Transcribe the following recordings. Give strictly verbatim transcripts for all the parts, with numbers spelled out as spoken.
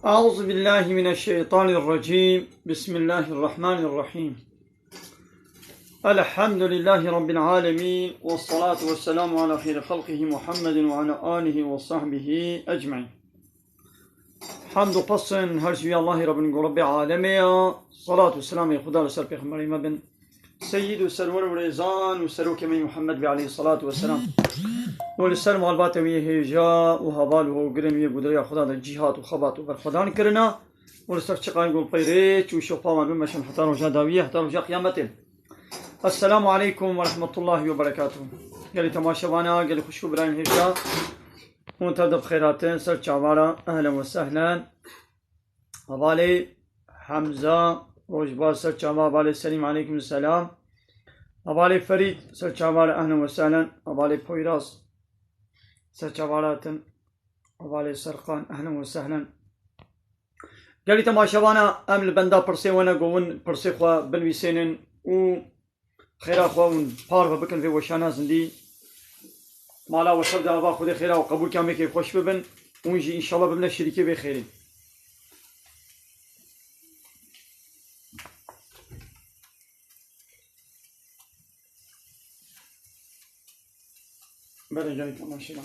أعوذ بالله من الشيطان الرجيم. بسم الله الرحمن الرحيم. الحمد لله رب العالمين، والصلاة والسلام على خير خلقه محمد وعلى آله وصحبه أجمعين. Hamd û pesn her ji wî Allahî Rabbin ku Rabbê alemê ya. Salat û selamê Xuda li ser Pêxemberê me bin. Seyyid û serwer û rêzan û serokê me Muhammed be aleyhissalatu vesselam. Û li ser malbatê wî hêja û heval û hogirên wî gudreya Xuda de cîhat û xebat û berxwedan kirina. Û li ser çiqayên ku pey rêç û şopa wan bimeşin heta roja dawiyê, heta roja qiyametê. Esselamu aleykum ve rahmetullahi ve berekatuhu. Gelî temaşevana, gelî xwişk û birayên hêja. Hûn tev de bi xêr hatin, ser çavara, ehlen ve sehlen. Hevalê Hemza, roj baş, ser çava, hevalê Selîm, aleykum selam. Hevalê Ferîd, ser çavara, ehlen ve sehlen. Hevalê Poyraz, ser çavara hatin. Hevalê Serqan, ehlen ve sehlen. Gelî temaşevana, em li benda pirsê we ne, ku hûn pirsê xwe binivîsênin û xêra xwe hûn parve bikin vê weşana zindî. Mala we şev de ava Xwedê xêra û qebûlka mêkê xweş bibin. Hûn jî înşallah bibine şirîkê vê xêrê. Belê, gelî temaşevan.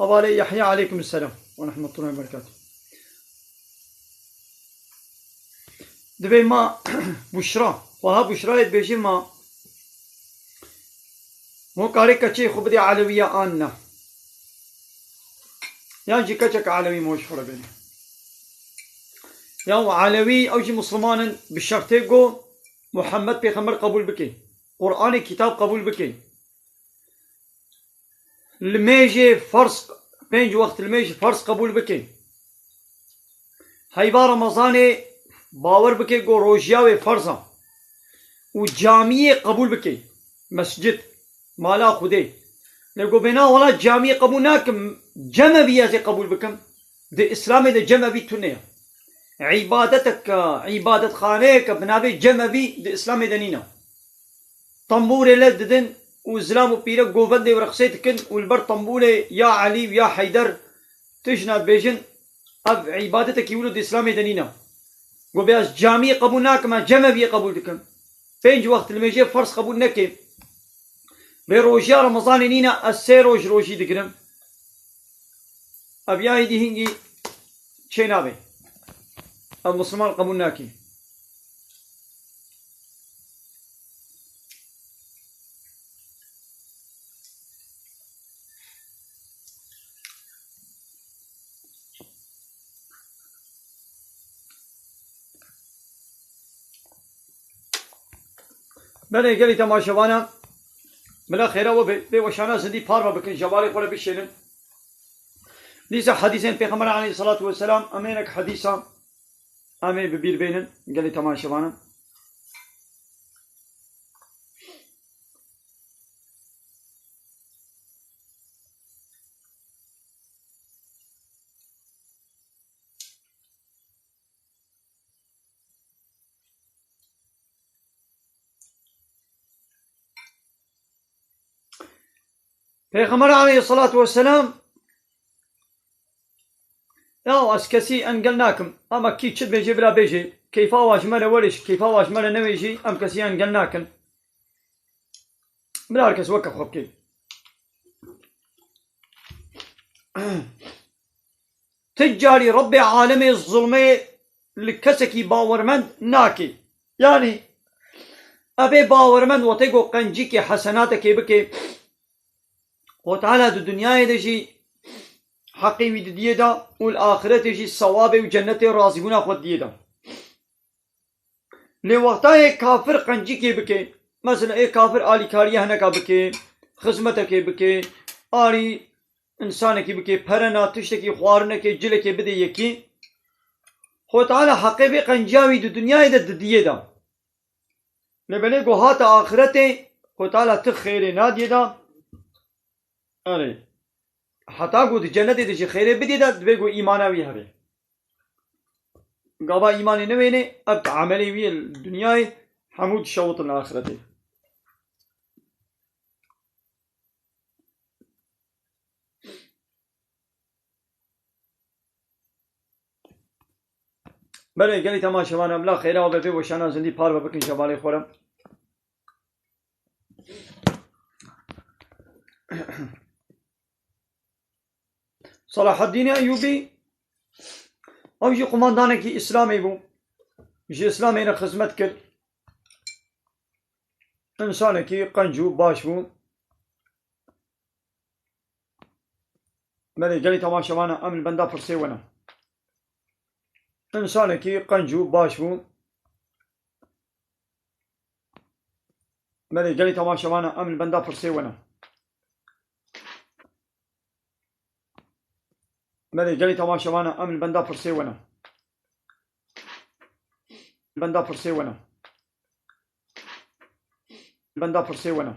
Hevalê Yahya, aleykum selam ve rahmetullahi ve berekatuhu. Divê ma Buşra, xweha Buşrayê dibêjê ma, ho karê keçê xwe bidê Elewiya an na? Yan jî keçek Elewî ma ji xwe re bêne? Ya û Elewî ew jî Musliman in bi şertê ku Muhammed Pêxember qebûl bike, Qur'anê kitab qebûl bike. Limêjê ferz, pênc wext limêj ferz qebûl bike. Heyva Remezanê bawer bike ku rojiya wê ferz a. Û camiyê qebûl bike. Mescid, mala Xwedê. Lê ku bêna wela camiyê qebûl nakim, cemevî ez ê qebûl bikim. Di Îslamê de cemevî tune ye. Îbadetek, îbadetxaneyeke bi navê cemevî di Îslamê de nîne. Tembûrê lez didin û zilam û pîrek govendê wê reqsê dikin û li ber tembûrê ya Elî û ya Heyder tijna dibêjin, ev îbadetekî wilo di Îslamê de nîne. Go bê ez camiyê qebûl nakim, ez cemeviyê qebûl dikim. Pênc wext limêjê ferz qebûl neke. Bê rojiya Remezanê nîne, ez sê roj rojî digirim. Ev ya êdî hingî çê nabe. Ev Musliman qebûl nake. Belê gelî temaşevana, bila xêra we be, bê weşana zindî parve bikin, jevalê xwe re bişênin. Dîsa hedîsên Pêxember aleyhissalatu vesselam, em ê hinek hedîsa em ê bi bîr bênin, gelî temaşevana. Pêxember aleyhissalatu vesselam, ya ez kesî engel nakim. Ama kî çi dibêje, bila bêje. Keyfa wa ji me re werê jî, keyfa wa ji me re newê jî, em kesî engel nakin. Bila her kes weke xwe bike. Ti carî Rebbê alemê zulmê li kesekî bawermend nake. Yanî, evê bawermend wextê ku qencîkê hesenatekê bike, Xwe Teala di dinyayê de jî heqê wî didiyê de û li axiretê jî sewabê û cennetê razîbûna xwe didiyê de. Lê wexta yê kafir qencîkê bike, mesela ê kafir alîkariya hineka bike, xizmetekê bike, arî însanekî bike, perena, tiştekî, xwarinekê, cilekê bide yekî. Xwe Teala heqê vê qenciya wî di dinyayê de didiyê de. Lê belê ku hate axiretê, Xwe Teala ti xêrê nadiyê de. Erê. Heta ku di cenetê de jî xêrê bidiyê de, divê ku îmana wî hebe. Gava îmanê newênê, ev emelê wî yê li dinyayê hemû dişewitin li axiretê. Belê, gelî temaşevan, em bila xêra û bi vê weşana zindî parve bikin ji hevalê xwe re. Selahaddînê Eyûbî, ew jî qumandanekî Îslamê bû. Ji Îslamê re xizmet kir. Însanekî qenc û baş bû. Belê, gelî temaşevana, em li benda pirsê we ne. Însanekî qenc û baş bû. Belê, gelî temaşevana, em li benda pirsê we ne. Belê, gelî temaşevana, em li benda pirsê we ne. Li benda pirsê we ne. Li benda pirsê we ne.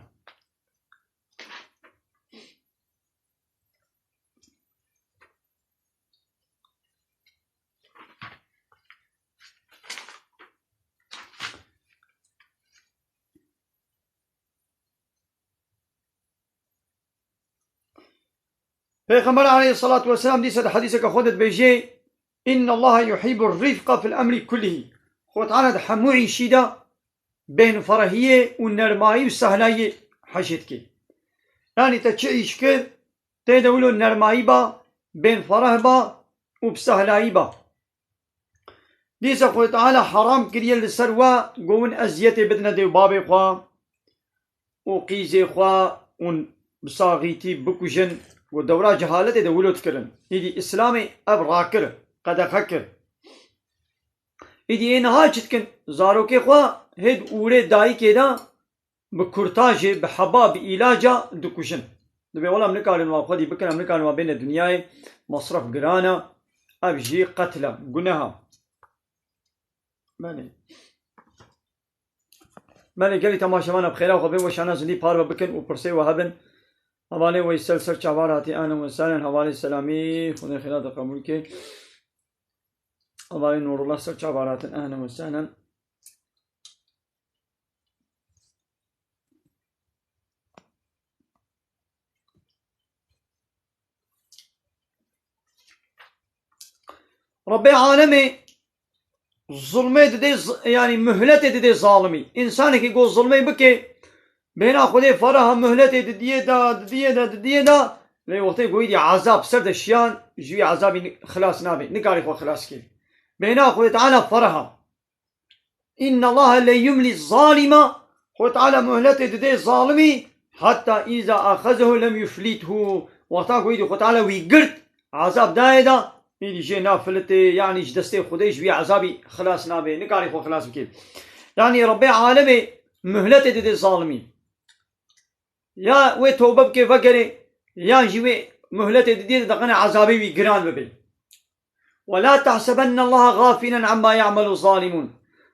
Pêxember aleyhissalatu vesselam dîsa di hedîseke xwe de dibêje, "Inna Allaha yuhibbu rifqa fil emri kullihi." Xwe Teala di hemû îşî de bênferehiyê û nermayî û sehlayiyê hejê dike. Yanî te çi îş kir, tê de wilo nermayî ba, bênfereh ba û bi sehlayî ba. Dîsa Xwedê Teala heram kiriye li ser we ku hûn eziyetê bidine dê û babê xwe û qîzê xwe û bi saxîtî bikujin, ku dewra cehaletê de wilo dikirin. Îdî Îslamê ev rakir, qedexe kir. Îdî ê niha çi dikin? Zarokê xwe hê di ûrê dayikê de bi kurtajê, bi heba, bi îlaca dikujin. Dibê wela em nikarin wa xwedî bikin, em nikarin wa bêne dinyayê, masraf giran e, ev jî qetil e, guneh e. Belê. Belê, gelî temaşevan, em xêra xwe bê weşana zindî parve bikin û pirsê we hebin. Hevalê Weysel ser çavar hatî, ehlen we sehlen, hevalê Selamî, Xwedê xêra te qebûl ke. Hevalê Nurullah ser çavar hatin, ehlen we sehlen. Rebbê alemê zulmê didê z-, yanî muhletê didê zalimî. Însanekî ku zulmê bike, bêhna Xwedê feraha muhletê didiyê de, didiyê de, didiyê de, lê wextê ku îdî ezab ser de şiyan, ji wî ezabî ni-, xilas nabe, nikarê xwe xilas kê. Bêhna Xwedê Teala feraha. Inna Allaha le yumli zalima. Xwe Teala muhletê didê zalimî, hatta iza axezehu lem yuflithu. Wexta ku îdî Xwe Teala wî girt, azab dayê da, îdî jê nafilitê, yanî ji destê Xwedê ji wî azabî xilas nabe, nikarê xwe xilas bike. Yanî Rebbê alemê muhletê didê zalimî. Ya wê tewbe bike, vegerê, yan jî wê muhletê didiyê de qene azabê wî giran bibe. "Ve la tahsebennallaha gafilen amma ya'melu zalimun."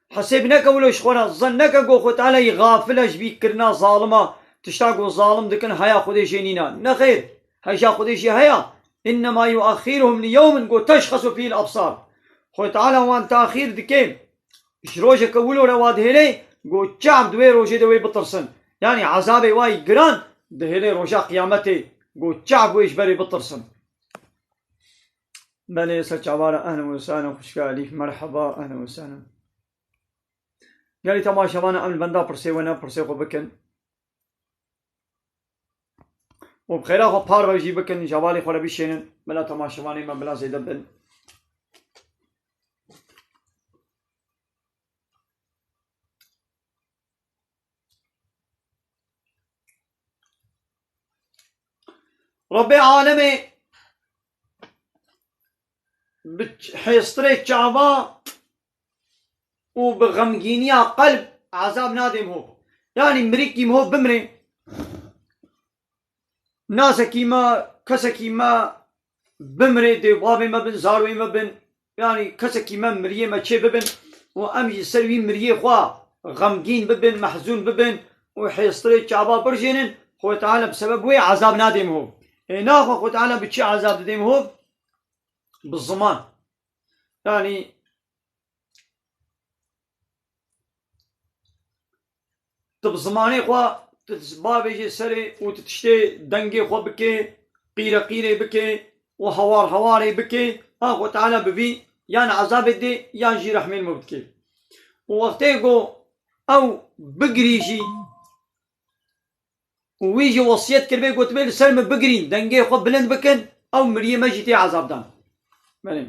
Hesêb neke wilo ji xwe re, zen neke ku Xwe Teala yî gafil e ji bî kirina zalima, tişta ku zalim dikin heya Xwedê jê nîne. Nexêr, heja Xwedê jê heye. "Innema yuaxxiruhum li yewmin" ku teşxesu fîhil absar. Xwe Teala wan taxîr dike. Ji rojeke wilo re wa dihêlê, ku çav di wê rojê de wê bitirsin. Yanî ezabê wa yî giran dihêlê roja qiyametê, ku çav wê ji berê bitirsin. Belê, ser çavara, ehlen we sehlen, xwişka Elîf, merheba, ehlen we sehlen. Gelî temaşevana, em li benda pirsê we ne, pirsê xwe bikin. Û bi xêra xwe parve jî bikin, ji hevalê xwe re bişênin, bila temaşevanê me bila zêde bin. Rebbê alemê bi ç-, hêstirê çava û bi xemgîniya qelb azab nadê miho. Yanî mirîkî miho bimrê, nasekî me, kesekî me bimrê, dê bavê me bin, zarwê me bin, yanî kesekî me miriyê me çê bibin û em jî ser wî miriyê xwe xemgîn bibin, mehzûn bibin û hêstirê çava birjênin, Xwedê Teala bi sebeb wê ezab nadê mihov. Ê naxwe Xwedê Teala bi çi ezab didê mihov? Bi ziman. Yanî tu bi zimanê xwe, tu bavêjê serê û tu tiştê dengê xwe bikê, qîreqîrê bikê û hewar hewarê bikê, ha Xwe Teala bi vî yan ezabê dê yan jî rehmê li me bidikê. Û wextê ku ew bigirî jî û wî jî wesiyet kiribê, gotibê, li ser min bigirîn, dengê xwe bilind bikin, ew miriyê me jî tê ezabdan. Belê.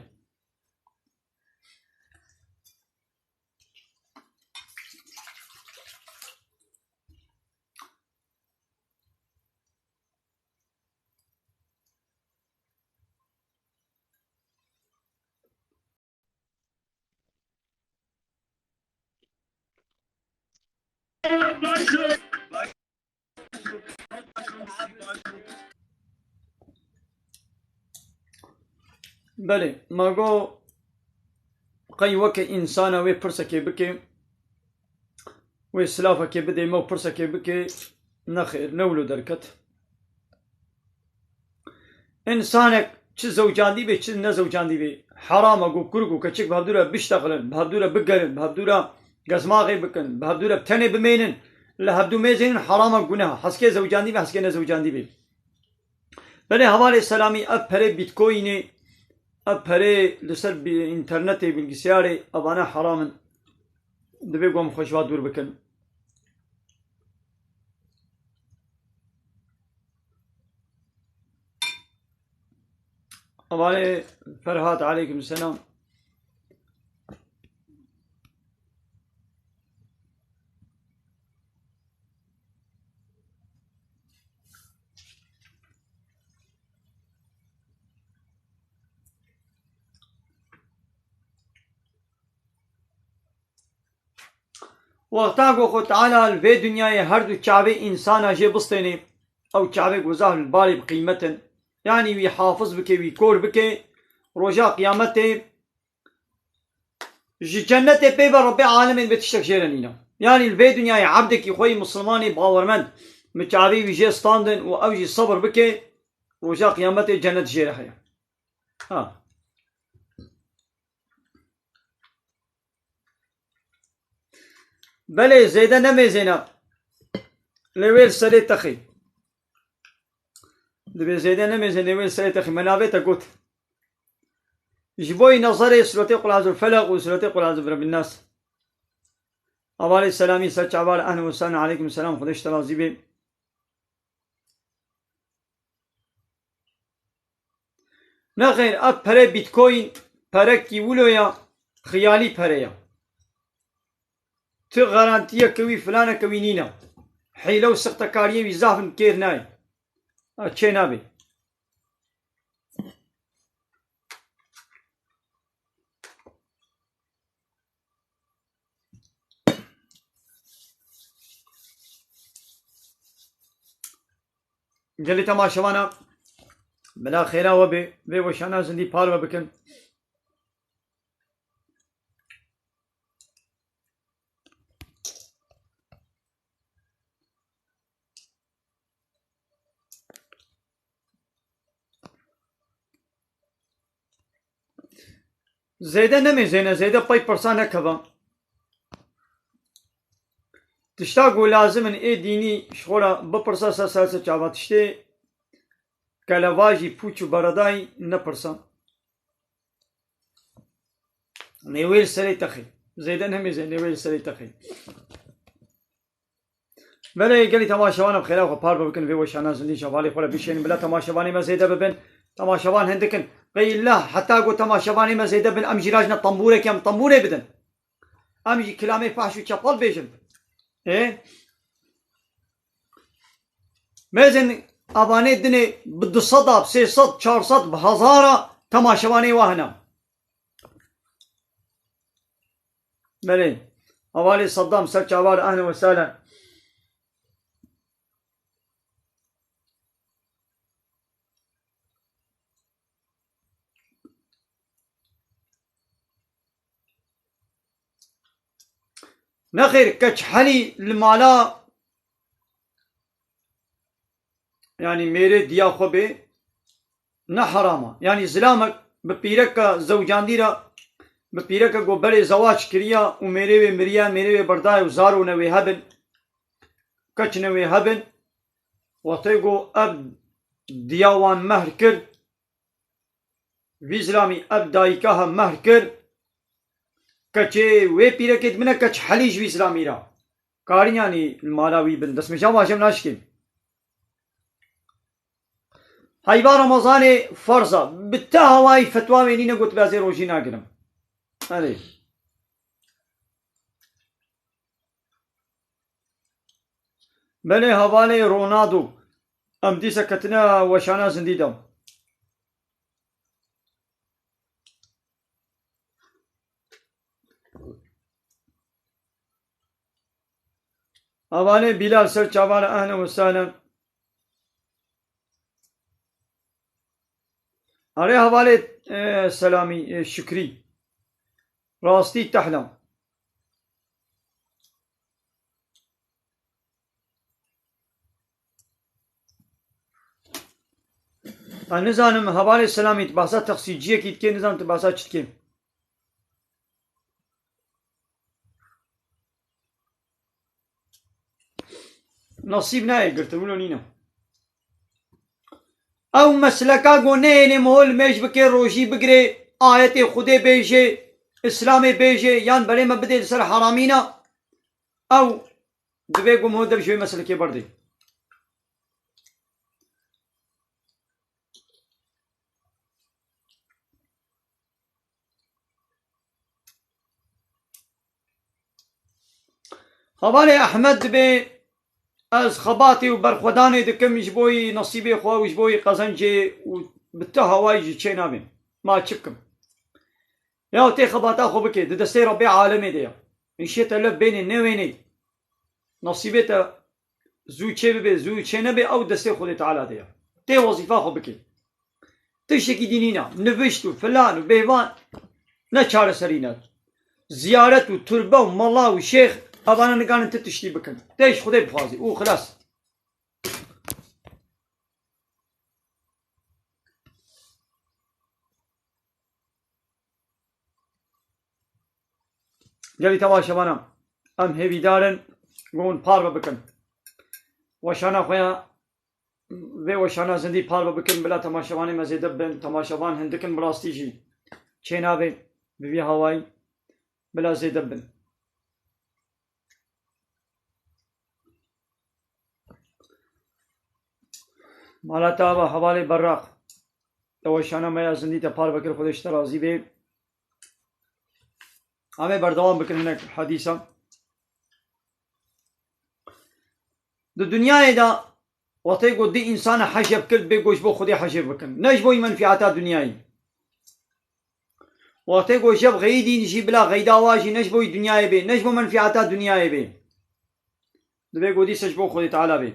Belê, ma got, qey weke însana wê pirsekê bike, wê silafekê bidê me û pirsekê bike, nexêr, ne wilo derket. Însanek çi zewcandî bê, çi nezewcandî bê, heram e ku kurk û keçik bi hevdû re biştexilin, bi hevdû re bigerin, bi hevdû re gezmaxê bikin, bi hevdû re bi tenê bimênin, li hevdû mêzênin, heram e, guneh e. Heskê zewcandî bê, heskê nezewcandî bê. Belê hevalê selamî, ev perê Bitcoinê, ev perê li ser bi-, înternetê, bilgisayarê, evane heram in. Divê ku em xwe ji va dûr bikin. Hevalê Ferhat, aleykum selam. Wexta ku Xwe Teala li vê dinyayê her du çavê însana jê bistênê, ew çavê ku zaf li balê bi qîmet in, yanî wî hafiz bike, wî kor bike, roja qiyametê ji cennetê pê ve Rebbê alemên bê tiştek jê re nîne. Yanî li vê dinyayê ebdekî xwe yî misilmanê bawermend bi çavê wî jê standin û ew jî sebir bike, roja qiyametê cennet jê re heye. Ha. Belê, zêde nemêzêne. Lê wê li serê texê. Dibê zêde nemêzêne, lê wê li serê texê. Me navê te got. Ji bo yî nezerê suretê Qul Eûzû Felaq û suretê Qul Eûzû Birebbin Nas. Hevalê selamî ser çavar, ehlen we sehlen, aleykum selam, Xwedê ji te razî bê. Nexêr, ev pere Bitcoin perekî wilo ya, xiyalî pere ya. Ti garantiyeke wî, filaneke wî nîne. Hîle û sextekariyê wî zaf in, kêr nayê. A, çê nabê. Gelî temaşevana, bila xêra we bê, vê weşana zindî parve bikin. Zêde nemêzêne, zêde pey pirsa nekeve. Tişta ku lazim in ê dînî ji xwe re bipirse, ser ser ser çava tiştê kelevajî, pûç û beredayî nepirse. Nêwê li serê texê. Zêde nemêze, nêwê li serê texê. Belê gelî temaşevan, em xêra xwe parve bikin, vê weşana zindî ji hevalê xwe re bişênin, bila temaşevanê me zêde bibin. Temaşevan hindik in. Qey illa heta ku temaşevanê me zêde bin, em jî rajne tembûrekê, em tembûrê bidin. Em jî kilamê fahş û çepel bêjin. Ê? Mêzin avanê dinê bi du sed a, bi sê sed, çar sed, bi hezara temaşevanê wa hene. Belê. Hevalê Saddam ser çavar, ehlen we sehlen. Nexêr, keç helî li mala, yanî mêrê diya xwe bê, ne heram e. Yanî zilamek bi pîreke zewcandî re, bi pîreke ku berê zewac kiriya û mêrê wê miriye, mêrê wê berdaye û zaro ne wê hebin, keç ne wê hebin, wextê ku ev diya wan mehr kir, vî zilamî ev dayika he mehr kir, keçê wê pîrekê dimine, keç helî ji vî zilamî re. Karin yanî li mala wî bin. Destmêja vajem naşkên. Heyva Remezanê ferz e. Bi te hawayî fetwa wê nîne got, ez ê rojî nagirim. Erê. Belê hevalê Ronaldo. Em dîsa ketine weşana zindî de. Hevalê Bilal ser çavan, ehlen we sehlen. Erê hevalê, e, Selamî, e, Şükrî. Rastî tehla. Ha, nizanim, hevalê Selamî, tu behsa texsîciyekî dikê, nizanim tu behsa çi dikê. Nasîb nayê girtin, wilo nîne. Ew mesleka ku neyêlê mihol mêj bike, rojî bigire, ayetê Xwedê bêje, Îslamê bêje, yan berê me bidê li ser heramîna, ew divê ku miho dev ji wê meslekê berdê. Hevalê Ehmed dibê, ez xebatê û berxwedanê dikim ji bo yî nesîbê xwe û ji bo yî qezencê û bi tu hawayî jî çê nabêm. Ma çi bikim? Ya tê xebata xwe bikê, di destê Rebbê alemê de ya. Îşê te lev bênê, newênê. Nesîbê te zû çê bibe, zû çê nebe, ew destê Xwedê Teala de ya. Tê wezîfa xwe bikê. Tiştekî dî nîne, nivişt û filan û bêvan ne çareserî ne. Ziyaret û turbe û mela û şêx, evana nikarin ti tiştî bikin. Tê ji Xwedê bixwazî û xilas. Gelî temaşevana, em hêvîdar in, ku hûn parve bikin. Weşana xwe ya, vê weşana zindî parve bikin, bila temaşevanê me zêde bin, temaşevan hindik in, bi rastî jî çênabê, bi vî hawayî, bila zêde bin. Mala te ava hevalê Berraq. Te weşana me ya zindî te parve kir, Xwedê ji te razî bê. Em ê berdewam bikin hinek hedîsan. Di dinyayê de wextê ku du însana heceb kir, bê ku ji bo Xwedê heceb bikin. Ne ji bo yî menfîata dinyayê. Wextê ku jev xeyidîn jî bila xeyda wa jî ne ji bo yî dinyayê bê, ne ji bo menfîata dinyayê bê. Divê ku dîsa ji bo Xwedê Teala bê.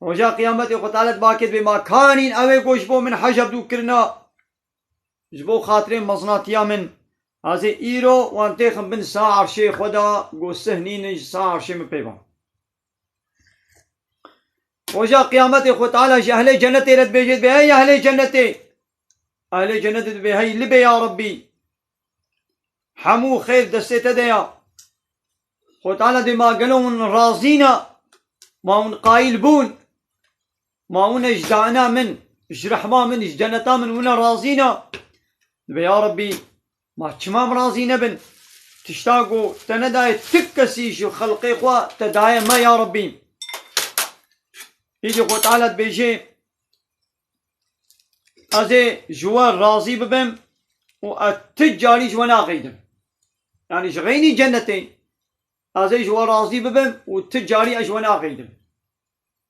Roja qiyametê Xwedê Teala dibakê dibê ma kanîn ew ê ku ji bo min heceb dû kirina, ji bo xatirê mezinatiya min, ez ê îro wan têxim bin sa erşê xwe de, ku sih nînin ji sa erşê min pê ve. Roja qiyametê Xwedê Teala ji ehlê cenetê re dibêje, dibê, hey ehlê cenetê! Ehlê cenetê dibê, hey libê ya Rebbî! Hemû xêr destê te de ya. Xwedê Teala dê ma gelo hûn razî ne? Ma hûn qayîl bûn? Ma hûn ji dana min, ji rehma min, ji ceneta min hûn razî ne? Dibê ya Rebbî, ma çima em razî nebin? Tişta ku te nedaye ti kesî ji xelqê xwe te daye me ya Rebbî. Îdî Xwedê Teala dibêje, ez ê ji we razî bibim û ez ti carî ji we naxeydim. Yanî ji xeynî cennetê ez ê ji we razî bibim û ti carî ez ji we naxeydim.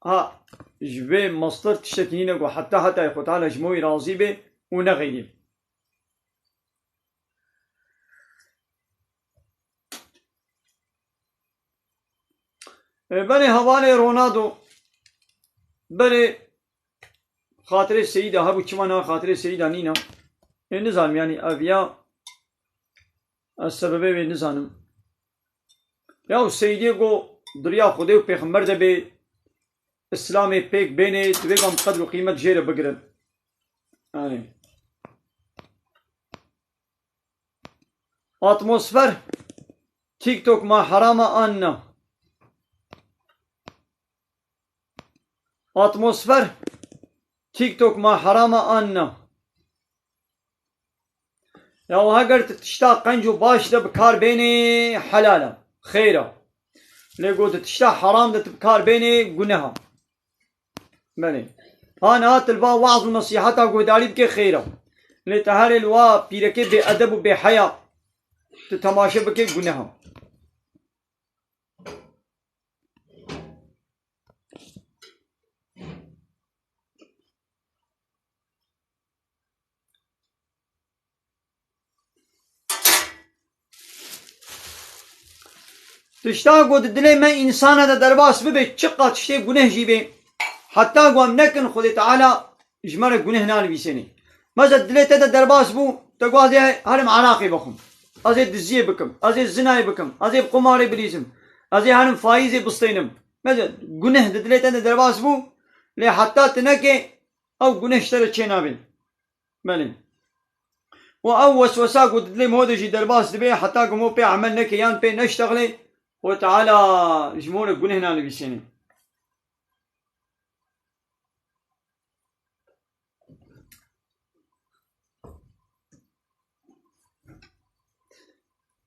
Ha, ji vê mestir tiştekî nîne ku heta heta Xwedê Teala ji me wî razî bê û nexeynî. E, belê hevalê Ronaldo, belê xatirê Seyîda hebû, çima na xatirê Seyîda nîna? E, nizanim, yanî ev ya, ez sebebê wê nizanim. Ya Seydiyê got, di riya Xwedê û Pêxember de bê, Îslamê pêk bênê, divê em qedr û qîmet jê re bigirin. Yanî. Atmosfer, TikTok ma herama an na? Atmosfer, TikTok ma herama an na? Ya heger tu tişta qenc û baş de bi kar bênê, helal e, xêr e. Lê got tu tişta heram de tu bi kar bênê, guneh e. Belê. Ha niha tu li va weaz û nesîheta guhdarî bike, xêr e. Lê tu herê li wa pîrekê bêedeb û bêheya tu temaşe bike, guneh e. Tişta ku di dilê me însana de derbas bibe, çiqa tiştê guneh jî bê, heta ku em nekin, Xwedê Teala ji me re guneh nanivîsênê. Mesela dilê te de derbas bû, te got, "Ez ê herim eraqê vexwim, ez ê diziyê bikim, ez ê zinayê bikim, ez ê bi qumarê bilîzim, ez ê herim faîzê bistênim." Mesela guneh di dilê te de derbas bû, lê heta tu nekê, ew guneh ji te re çênabê. Belê. Û ew weswesa ku di dilê mo de jî derbas dibe, heta ku mo pê emel neke yan pê neştexlê, Xwedê Teala ji mo re guneh nanivîsêne.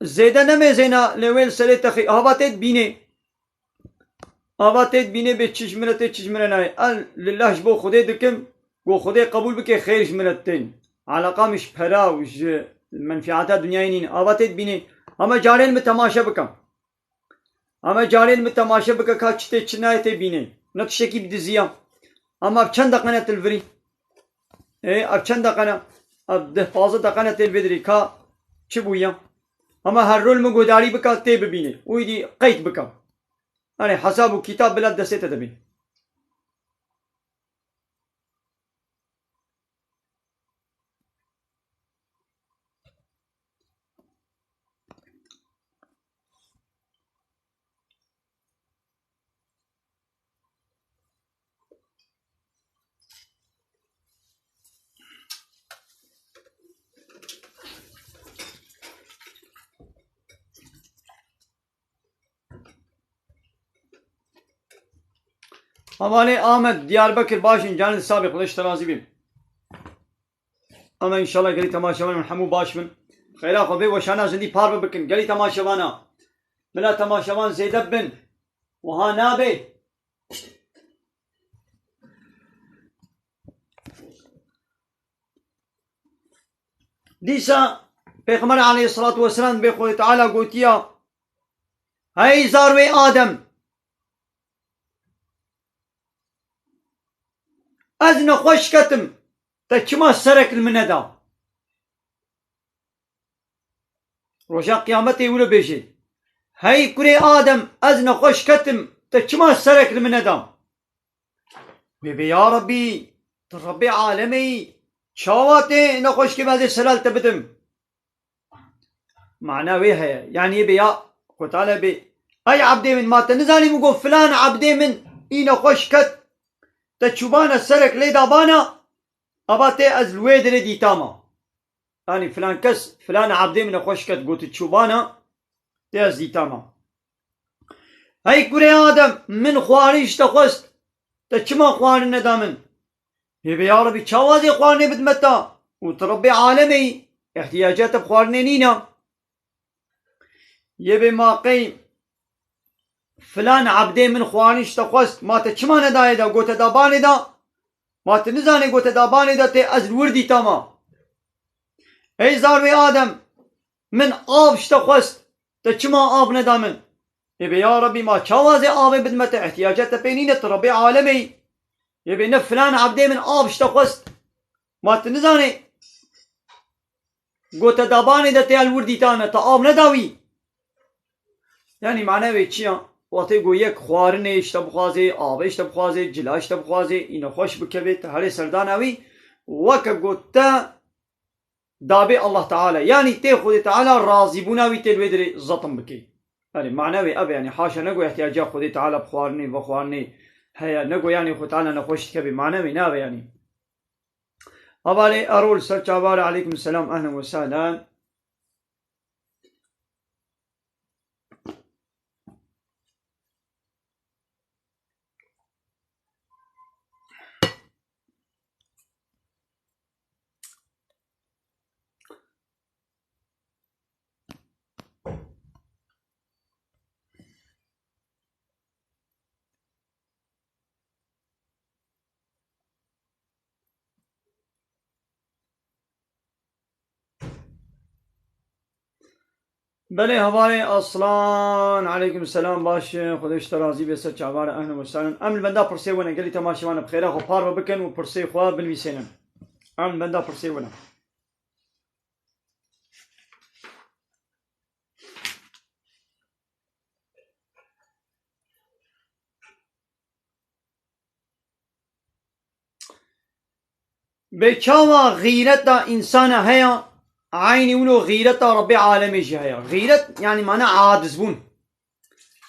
Zêde nemêzêna lê wê li serê texî. Ava tê dibînê. Ava tê dibînê bê çi ji min re tê, çi ji min re nayê. El lillah ji bo Xwedê dikim. Go Xwedê qebûl bike, xêr ji min re tên. Eleqa min ji pera û ji menfîata dinyayê nîn. Ava tê dibînê. Ama carên min temaşe bikim. Ama carên min temaşe bike ka çi tê çi nayê tê bînê. Ne tiştekî bi diziya. Ama ev çend deqe ne tu li virî? Ê, ev çend deqe ne? Ev deh pazdeh deqe ne tê li vê dirê ka çi bûye? Ama her rol min guhdarî bike tê bibînê. Û îdî qeyd bike. Yanî hesab û kitab bila destê te de bê. Hevalê Amed, Diyarbekir baş in, canê sabê, Xwedê ji te razî bê. Ama înşallah gelî temaşevan min hemû baş bin. Xeyra xwe vê weşana zindî parve bikin. Gelî temaşevana. Bila temaşevan zêde bin. Wiha nabe. Dîsa Pêxember aleyhissalatu vesselam bê Xwedê Teala gotiya, "Hey zarwê Adem, ez nexweş ketim, te çima serek li min neda?" Roja Qiyametê wilo bêje, "Hey kurê Adem, ez nexweş ketim, te çima serek li min neda?" Wê bê, "Ya Rabbî, tu Rabbê alemê yî, çawa tê nexweş kê ez ê selal te bidim?" Mana wê heye. Yanî yê bê ya Xwedê Teala bê, "Ey ebdê min, ma te nizanî min got filan ebdê min î nexweş ket, te çûbana serek lê dabana, aba tê ez li wê dirê dîtama." Yanî filan kes, filan ebdê min nexweş ket, got çûbana, tê ez dîtama. Hey kurê Adem, min xwarin ji te xwest, te çima xwarin neda min? Yê bê, "Ya Rebî, çawa zê xwarinê bidime te? Û tu Rebbê alemê yî, îhtiyaca te bi xwarinê nîne." Yê bê, "Ma qey filan ebdê min xwarin ji te xwest, ma te çima nedayê de, got te dabanê de? Ma tu nizanê, got te dabanê de tê ez li wir dîtama." Ey zarwê Adem, min av ji te xwest, te çima av neda min? Ê bê, ya Rebî, ma çawa zê avê bidime te, îhtiyaca te pê nîne, tu Rebê alemê yî. Ê bê, ne filan ebdê min av ji te xwest. Ma tu nizanê, got te dabanê de tê li wir dîtane, te av neda wî. Yanî mane wê çi ya? Wextê ku yek xwarinê ji te bixwazê, avê ji te bixwazê, cila ji te bixwazê, î nexweş bikevê, te herê serdana wî, weke ku te dabê Allah Teala. Yanî tê Xwedê Teala razîbûna wî tê li wê dirê zetim bikê. Erê, manevê ev e, yanî haşa nego ihtiyaca Xwedê Teala bi xwarinê, vexwarinê heye, nego yanî Xwedê Teala nexweş dikeve, manevê ne ev e yanî. Hevalê Erol ser çavare, aleykum selam, ehlen ve sehlen. Belê, hevalê Aslan, aleykum selam, baş, Xwedê ji te razî be, ser çavare, ehlen we sehlen. Em li benda pirsê we ne, gelî temaşevan e, bi xêra xwe parve bikin û pirsê xwe binivîsênin. Em li benda pirsê we ne. Bê çawa xîreta însana heye, eynî wilo xîreta Rebbê alemê jî heye. Xîret, yanî mana acizbûn.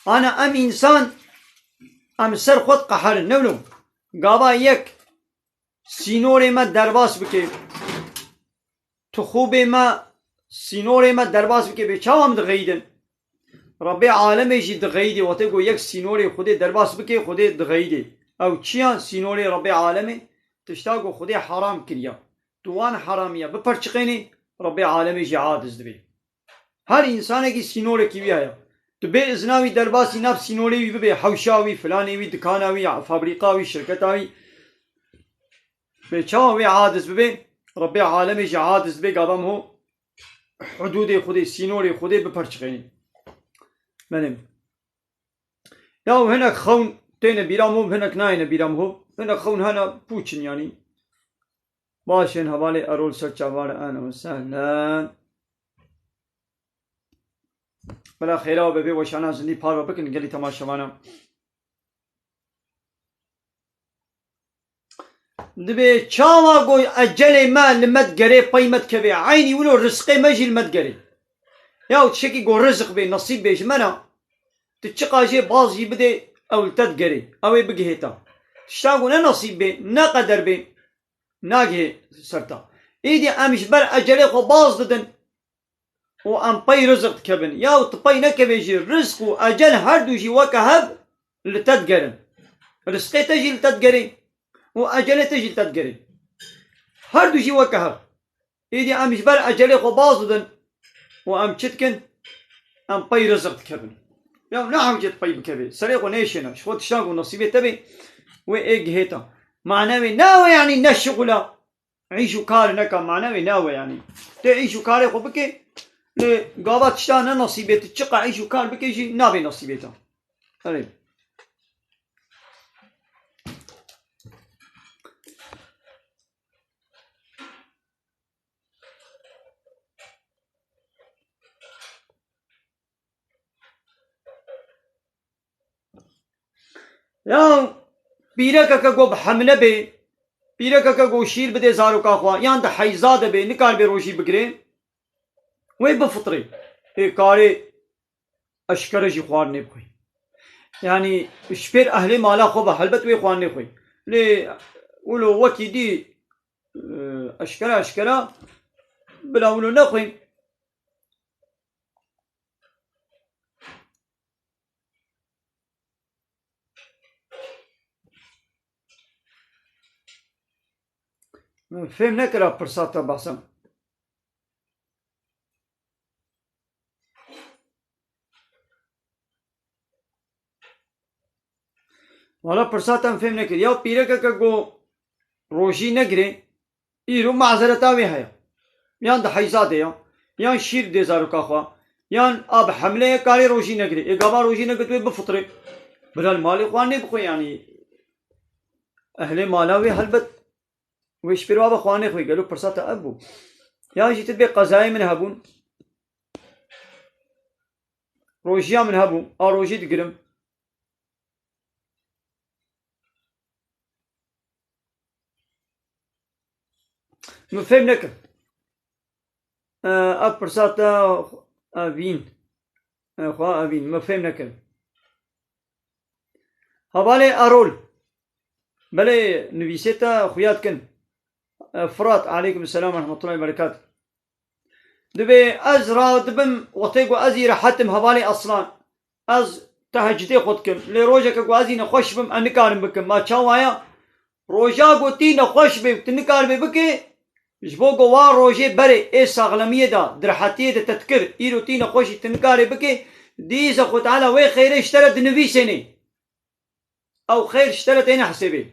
Ana em însan, em ser xwe diqeherin. Ne wilo? Gava yek sînorê me derbas bike. Tixûbê me, sînorê me derbas bike, bê çawa em dixeyidin? Rebbê alemê jî dixeyidê, wextê ku yek sînorê Xwedê derbas bike, Xwedê dixeyidê. Ew çi ya? Sînorê Rebbê alemê, tişta ku Xwedê heram kiriya. Tu wan heramiya biperçiqênî, Rebbê alemê jî aciz dibê. Her însanekî sînorekî wî heye. Tu bê izna wî derbasî nav sînorê wî bibê, hewşa wî, filanê wî, dikana wî, ya fabrîqa wî, şirketa wî. Bê çawa wê aciz bibê, Rebbê alemê jî aciz dibê, gava em ho hudûdê Xwedê, sînorê Xwedê biperçixênî. Belê. Ya û hinek xewn têne bîra min, hinek nayêne bîra min ho. Hinek xewn hene pûç in yanî. Baş in, hevalê Erol ser çavare, ehlen we sehlen. Bila xêra û bi vê weşana zindî parve bikin gelî temaşevana. Dibê çawa ku ecelê me li me digerê, pey me dikeve, eynî wilo rizqê me jî li me digerê. Ya û tiştekî ku rizq bê, nesîb bê ji me re, tu çiqa jê baz jî bidê, ew li te digerê, ew ê bigihê te. Tişta ku ne nesîb bê, ne qeder bê, nagihê ser te. Êdî em ji ber ecelê xwe baz didin û em pey rizq dikevin. Ya û tu pey nekevê jî, rizq û ecel her du jî weke hev li te digerin. Rizqê te jî li te digerê û ecelê te jî li te digerê. Her du jî weke hev. Êdî em ji ber ecelê xwe baz didin û em çi dikin? Em pey rizq dikevin. Ya ne hewce tu pey bikevê. Serê xwe nêşêne. Ji xwe tiştan ku nesîbê te bê, wê ê gihê te. Manevê ne ew e, yanî ne şixula. Îş û kar neka, manevê ne ew e yanî. Tê îş û karê xwe bike, lê gava tişta ne nesîbê, tu çiqa îş û kar bike jî nabê nesîbê te. Erê. Ya pîrekeke ku bi hemle bê, pîrekeke ku şîr bidê zaroka xwe, yan di heyza de bê, nikaribe rojî bigirê, wê bifitirê. Ê karê eşkere jî xwarinê bixwê. Yanî ji pêr ehlê mala xwe ve helbet wê xwarinê xwê. Lê wilo wekî dî, e, eşkere eşkere bila wilo nexwê. Min fêm nekira pirsa te behsa. Wala pirsa te em fêm nekir. Ya pîrekeke ku rojî negirê, îro mazereta wê heye. Yan di heyza de ya, yan şîr dê zaroka xwe, yan a bi hemle ye, karê rojî negirê. Ê gava rojî negirtibê bifitirê. Bila li malê xwe nê bixwe yanî. Ehlê mala wê helbet wê ji pêr ve xwarinê xwê. Gelo pirsa te ev bû? Yan jî tu dibê qezayê min hebûn. Rojiya min hebû, a rojî digirim. Min fêm nekin. E, ev pirsa te, e, vîn. E, xwe evîn, me fêm nekir. Hevalê Erol. Belê nivîsê te xuya dikin. E, Firat, aleykum selam ve rahmetullahi ve berekat. Dibê ez radibim, wextê ku ez î rehet im hevalê Aslan. Ez tehecudê xwe dikim. Lê rojeke ku ez î nexweş bim, ez nikarim bikim. Ma çawa ya? Roja ku tî nexweş bê û tu nikaribê bikê, ji bo ku wa rojê berê ê saxlemiyê de, di rehetiyê de te dikir, îro tî nexweşî tu nikarê bikê, dîsa Xwe Teala wê xêrê ji te re dinivîsênê. Ew xêr ji te re têne hesêbê.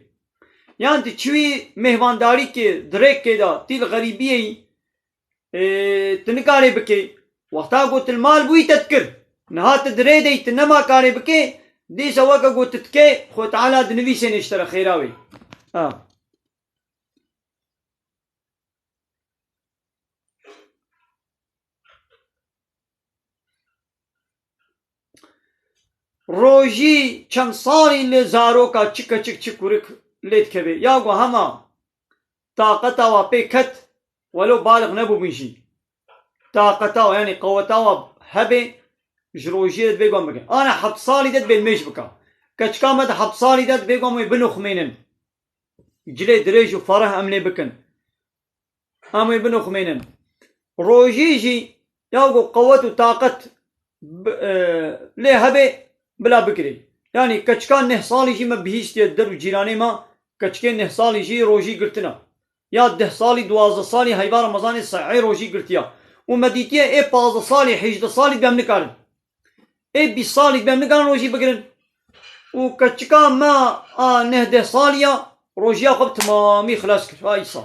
Yan tu çûyî mêhvandarîkê, di rêkê de, tî li xerîbiyê yî, ê, tu nikarê bikê. Wexta ku tu li mal bûyî te dikir. Niha tu di rê de yî, tu nema karê bikê, dîsa weke ku tu dikê, Xwe Teala dinivîsênê ji te re xêra wê. Ha. Rojî çend salî li zaroka çi keçik çi kurik lê dikeve. Ya ku hema taqeta wa pê ket, welo balix nebûbin jî. Taqeta wa, yanî qeweta wa hebe, ji rojiyê de divê wan bikin. Ana heft salî de divê nimêj bika. Keçika me di heft salî de divê wan wê binoxmênin. Cilê dirêj û fereh em lê bikin. Em wê binoxmênin. Rojî jî ya ku qewet û taqet bi-, e, lê hebe bila bigirê. Yanî keçika neh salî jî me bihîstiye der û cîranê me, keçikê neh salî jî rojî girtina. Ya deh salî, duwazdeh salî heyva Remezanê sehê rojî girtiya. Û me dîtiye ê pazdeh salî, hêjdeh salî bi em nikarin. Ê bîst salî bi em nikarin rojî bigirin. Û keçika me a neh deh salî ya rojiya xwe bi timamî xilas kir. Ay sal.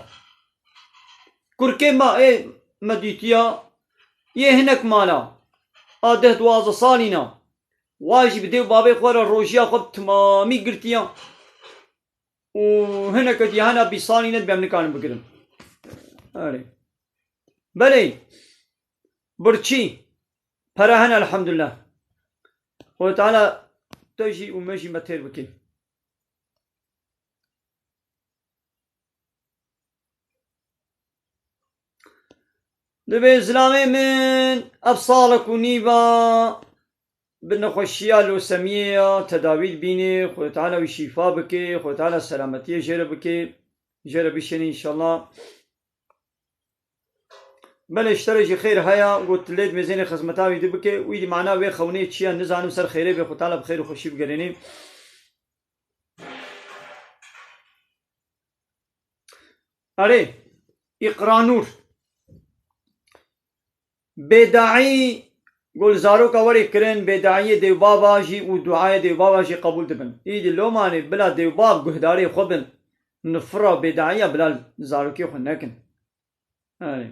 Kurkê me ê me dîtiya yê hinek mala. A deh duwazdeh salî na. Wa jî bi dê û babê xwe re rojiya xwe bi timamî girtiya. Û hineke dî hena bîst salî ne dibe em nikarin bigirin. Erê. Belê. Birçî. Pere hene elhamdulillah. Xwedê Teala te jî û me jî me têr bike. Divê zilamê min ev salek û nîva bi nexweşiya losemiyê ya tedawî dibînê, Xwedê Teala wî şîfa bike, Xwedê Teala selametiyê jê re bike, jê re bişêne înşallah. Belê ji te re jî xêr heye, got lê dimêzênê xizmeta wî dibike, wî dî mana wê xewnê çi ye, nizanim ser xêrê bê, Xwedê Teala bi xêr û xweşî bigerênê. Erê, Îqranûr. Bêdaî, got li zaroka werê kirin, bêdaiyê dêwbava jî û duayê dêwbava jî qebûl dibin. Îdî lomanê bila dêwbav guhdarê xwe bin, nifira bêdaiya bila zarokê xwe nekin. Erê.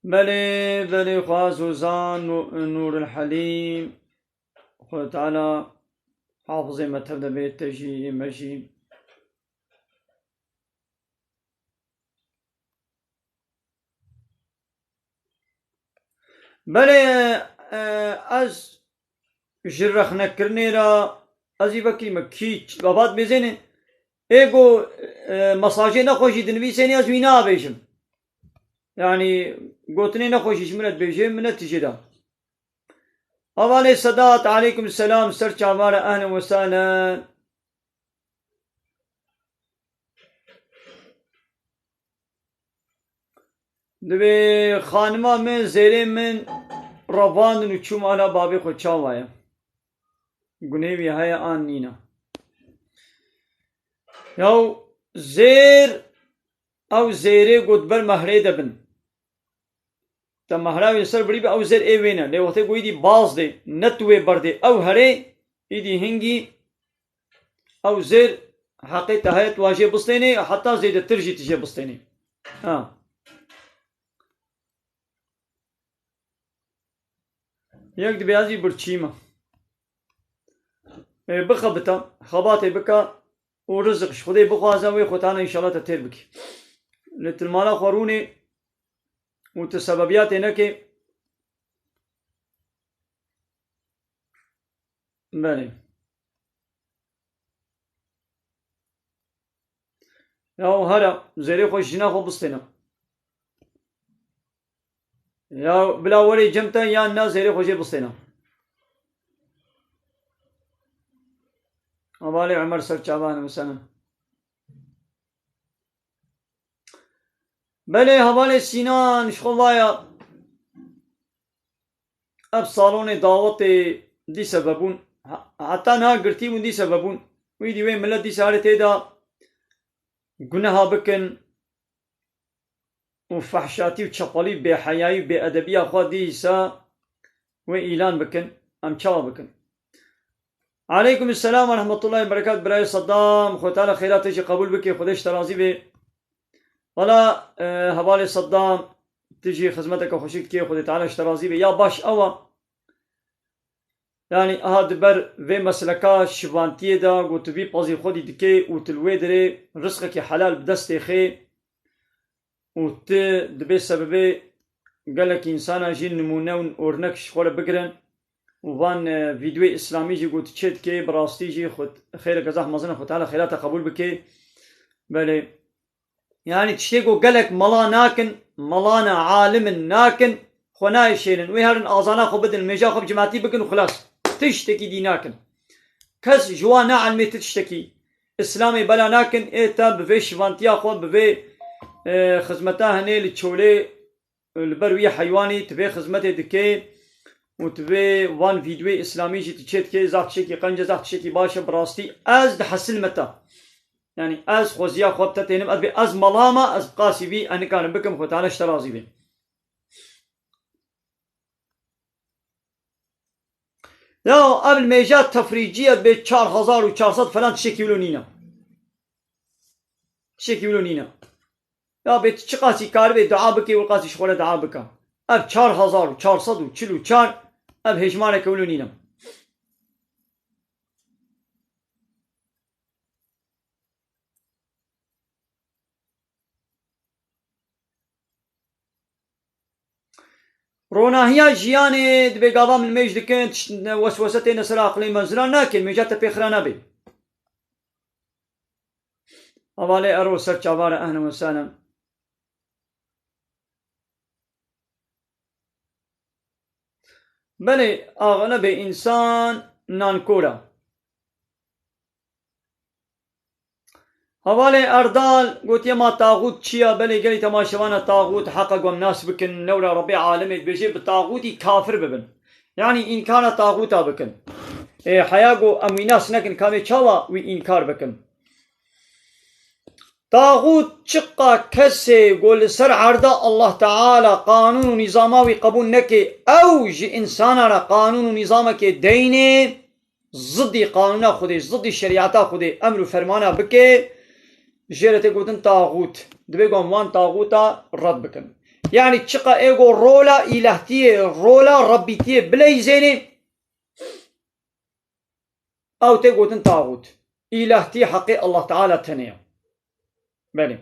Belê, belê, xwaz û zan, Nû-, Nûrul Helîm. Xwedê Teala hafizê me tev de bê, te jî, ê me jî. Belê, e, ez ji rexnekirinê re, ez î vekirî me kî, babat mêzêne. Ê go, e, mesajê nexweşî dinivîsênê ez wî nabêjim. Yanî gotinê nexweşî ji min re dibêje, min ne tijê da. Hevalê Sedat, aleykum selam, ser çavare, ehlen we sehlen. Divê xanima min, zêrê min revandin û çûm ala babê xwe, çawa ye? Gunê wî heye an nîne? Yaw zêr, ew zêrê got ber mehrê de bin. Te mehra wê ser birî be, ew zêr ê wê ne. Lê wextê ku îdî baz dê, ne tu wê berdê, ew herê, îdî hingî ew zêr heqê te heye, tu wa jê bistênê, heta zêdetir jî tu jê bistênê. Ha. Yek dibê ez jî birçî me. Ê, bixebite, xebatê bike û rizik ji Xwedê bixwaze, wê Xwedana înşallah te têr bike. Lê tu li mala xwe rûnê û tu sebebiyatê nekê. Belê. Ya here, zêrê xwe ji jina xwe bistêne. Ya bila werê cem te yan na zêrê xwe jê bistêne. Hevalê Ömer ser çavan mesela. Belê hevalê Sinan, ji xwe vaya. Ev salonê dawetê dîse vebûn. He-, heta niha girtî bûn dîse vebûn. Wî dî wê millet dîse herê tê de guneha bikin û fehşatî û çepelî, bêheyayî û bêedebiya xwe dîsa wê îlan bikin. Em çawa bikin? Aleykum selam ve rahmetullahi ve berekat, birayê Saddam. Xwe Teala xêra te jî qebûl bike, Xwedê ji te razî be. Wala, e, hevalê Saddam, tu jî xizmeteke xweşik dikê, Xwedê Teala ji te razî be. Ya baş ew e. Yanî, aha di ber vê mesleka şivantiyê de ku tu vî pezî xwedî dikê û tu li wê derê rizqekî helal bi destê xê û tu dibê sebebê gelek însana jî nimûne û ornek ji xwe re bigirin û van, e, vîdyoyê îslamî jî ku tu çê dikê, bi rastî jî xwe xêreke zehf mezin e, Xwe Teala xêra te qebûl bike. Belê. Yanî tiştê ku gelek mela nakin, melana alimin nakin, xwe nayê şênin. Wê herin azana xwe bidin, mêja xwe bi cimatî bikin û xilas. Tiştekî dî nakin. Kes ji wan ne elmê ti tiştekî. Îslamê bela nakin, ê te bi vê şivantiya xwe, bi vê, e, xizmeta hinê li çolê, e, li ber wî heywanî, tu vê xizmetê dikê û tu vê van vîdyoyê îslamî jî tu çê dikê, zaf tiştekî qenc e, zaf tiştekî baş e, bi rastî ez dihesilme te. Yanî ez xweziya xwe bi te tênim, ez bê ez mela me, ez bi qasî vî ez nikarim bikim, Xwe Teala ji te razî be. Ya ev li mêja tefrîcî ye, bê çar hezar û çar sed falan tiştekî wilo nîne. Tiştekî wilo nîne. Ya bê tu çiqasî karibê dua bikê, wilo qasî ji xwe re dua bike. Ev çar hezar û çar sed û çil û çar, ev hêjmareke wilo nîne. Ronahiya jiyanê dibê gava min mêj dikin, tişt-, weswese têne ser aqilê me, zirar nakin, mêja te pê xira nabe. Hevalê Ero ser çavare, ehlen we sehlen. Belê, axilebê însan nankor e. Hevalê Erdal gotiye, ma taxût çi ye? Belê, gelî temaşevana taxût heqa ku em nas bikin, newra Rebbê alemê dibêje bi taxûtî kafir bibin. Yanî înkara taxûta bikin. Ê, heya ku em wî nas nekin, ka em ê çawa wî înkar bikin? Taxût çiqa kesê ku li ser erda Allah Teala qanûn û nîzama wî qebûl neke, ew ji însana re qanûn û nîzamekê deynê, zidî qanûna Xwedê, zidî şerîeta Xwedê, emr û fermana bike, jê re tê gotin taxût. Dibê ku em wan taxûta red bikin. Yanî çiqa ê ku rola îlehtiyê, rola Rebbîtiyê bileyzênê, ew tê gotin taxût. Îlehtî heqê Allah Teala tenê ye. Belê.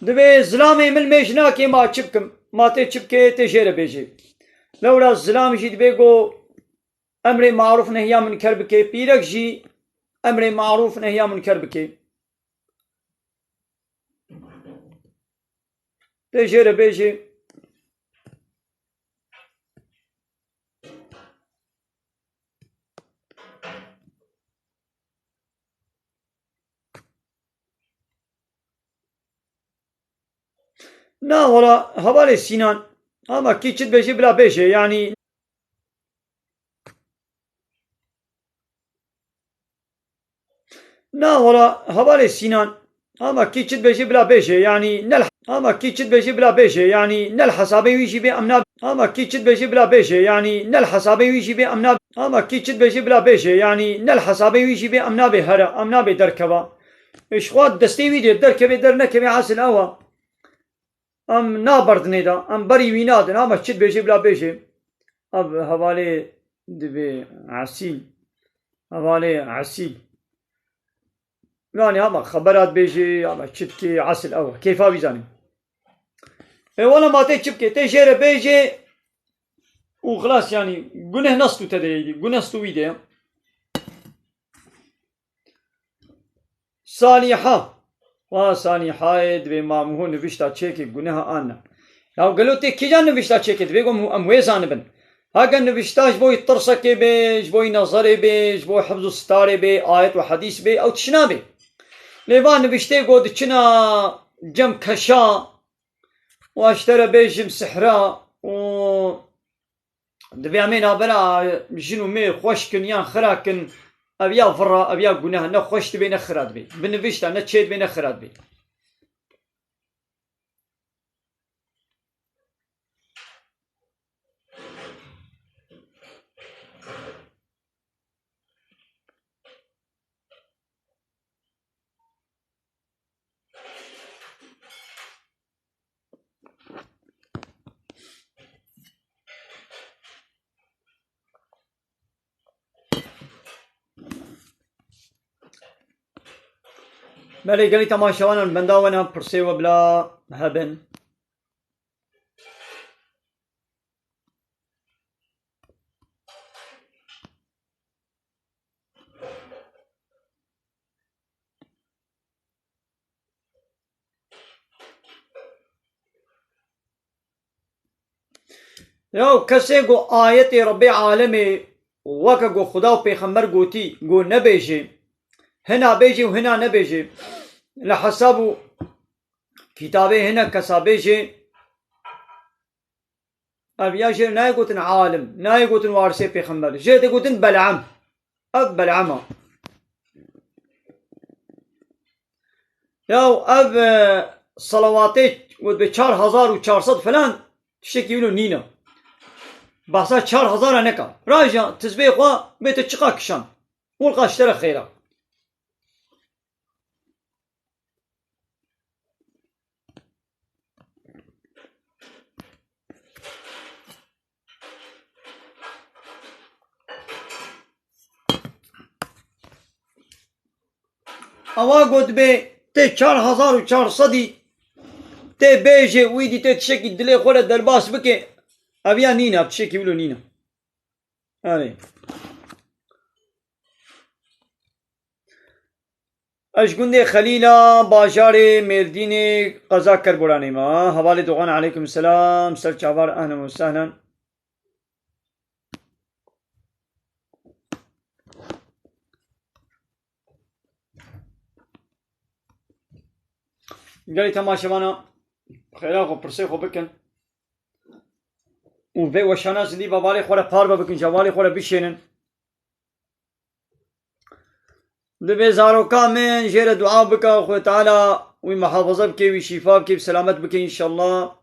Dibê zilamê min mêj nake, ma çi bikim? Ma tê çi bike, tê jê re bêjê. Lewra zilam jî dibê ku emrê marûf nehya minker bike, pîrek jî emrê marûf nehya minker bike. Tê jê re bêjê. Na, wala, hevalê Sînan, ama kî çi dibêjê bila bêjê, yanî. Na, wala, hevalê Sînan, ama kî çi dibêjê bila bêjê, yanî, nel, ama kî çi dibêjê bila bêjê, yanî, nel hesabê wî jî bê em nab-, ama kî çi dibêjê bila bêjê, yanî, nel hesabê wî jî bê em nab-, ama kî çi dibêjê bila bêjê, yanî, nel hesabê wî jî bê em nabê here, em nabê derkeva. Ji xwe destê wî dê derkevê, dernekevê, esil ew e. Em naberdinê de, em berî wî nadin, ama çi dibêjê bila bêjê. Ev hevalê dibê esîl. Hevalê esîl. Yanî ama xebera dibêjê, ama çi dikê, esil ew e. Keyfa wî zanî. E, wala ma tê çi bikê? Tê jê re bêjê, û xilas, yanî guneh nest û te de ye, guneh nest û wî de ye. Saliha. Wa Salihayê divê ma em ho nivişta çêkê guneha an ne. Ya gelo tê kîjan nivişta çêkê divê ku em, em wê zanibin. Heke nivişta ji bo yî tirsekê bê, ji bo yî nezerê bê, ji bo hifz û sitarê bê, ayet û hedîs bê, ew tişt nabê. Lê va niviştê ku diçina cem keşa, û ez ji te re bêjim sihra û divê em ê navbera jin û mêr xweş kin yan xira kin, ev ya vira, ev ya guneh, ne xweş dibê ne xira dibê. Bi nivişta ne çê dibê ne xira dibê. Belê gelî temaşevanan benda we ne pirsê we bila hebin. Ya kesê ku ayetê Rebbê alemê weke ku Xuda û Pêxember gotî, ku nebêjê, hina bêjê û hina nebêjê, li hesab û kitabê hinek kesa bêjê, ev ya jê nayê gotin alim, nayê gotin warisê pêxember. Jê tê gotin Bel'am. Ev Bel'am e. Ya ev, e, salawatê got be çar hezar û çar sed filan, tiştekî wilo nîne. Behsa çar hezar a neka. Raja tizbê xwe bê te çiqa kişan. Wil qaştere xêra. Ewa gotibê tê çar hezar û çar sedî tê bêjê wî dî tê tişekî dilê xwe re derbas bike. Ev ya nîne, ev tişekî wilo nîne. Erê. Ez ji gundê Xelîla, bajarê Mêrdînê, qeza Kerboranê me. Hevalê Dogan, aleykum selam. Ser çavar, ehlen û sehlen. Gelî temaşevana xêra xwe, pirsê xwe bikin. Û vê weşana zindî babarê xwe re parve bikin, jevalê xwe re bişênin. Divê zaroka min jê re dua bike, Xwedê Teala wî muhafaza bike, wî şîfa bike, wî selamet bike înşallah.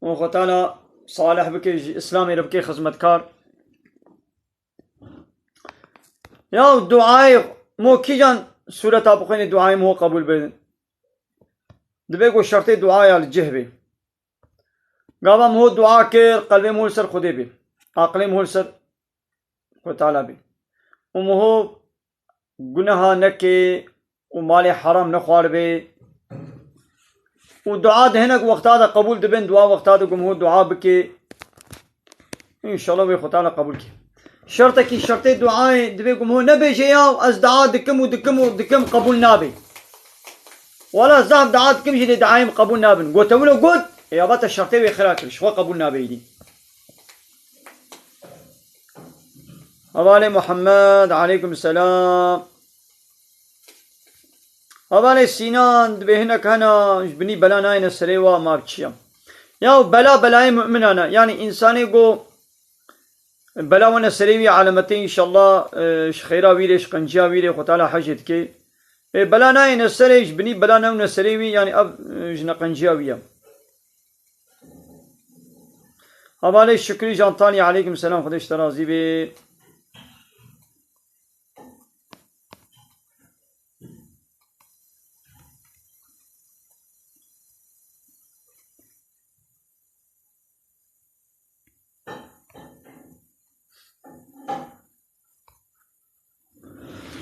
Û Xwedê Teala salih bike, ji Îslamê re bike xizmetkar. Ya duayê mo kîjan sûreta bixwînê duayê mo qebûl be? Divê ku şertê duaya li cih be. Gava min ho dua kir, qelbê min ho li ser Xwedê bê. Aqilê min ho li ser Xwedê Teala bê. Û min ho guneha neke û malê heram nexwaribê. Û dua di hinek wexta de qebûl dibin, dua wexta de ku min ho dua bike. Înşallah wê Xwedê Teala qebûl ke. Şertekî şertê duayê divê ku min ho nebêje ya, ez dua dikim û dikim û dikim qebûl nabe. Wala zaf dua dikim jî lê duayê min qebûl nabin. Gote wilo got, ê ya va te şertê wê xira kir, ji xwe qebûl nabe îdî. Hevalê Muhammed, aleykum selam. Hevalê Sînan, divê hinek hene, ji binî bela nayêne serê wa, ma bi çi ya? Ya bela belayê mu'minan e. Yanî însanê ku bela wene serê wî, alametê înşallah, e, ji xêra wî rê, ji qenciya wî rê Xwedê Teala hecê dike. E, bela nayêne serê, ji binî bela newne serê wî, yanî ev, e, ji neqenciya wî ye. Hevalê Şukrî ji Antalya, aleykum selam, Xwedê ji te razî bê.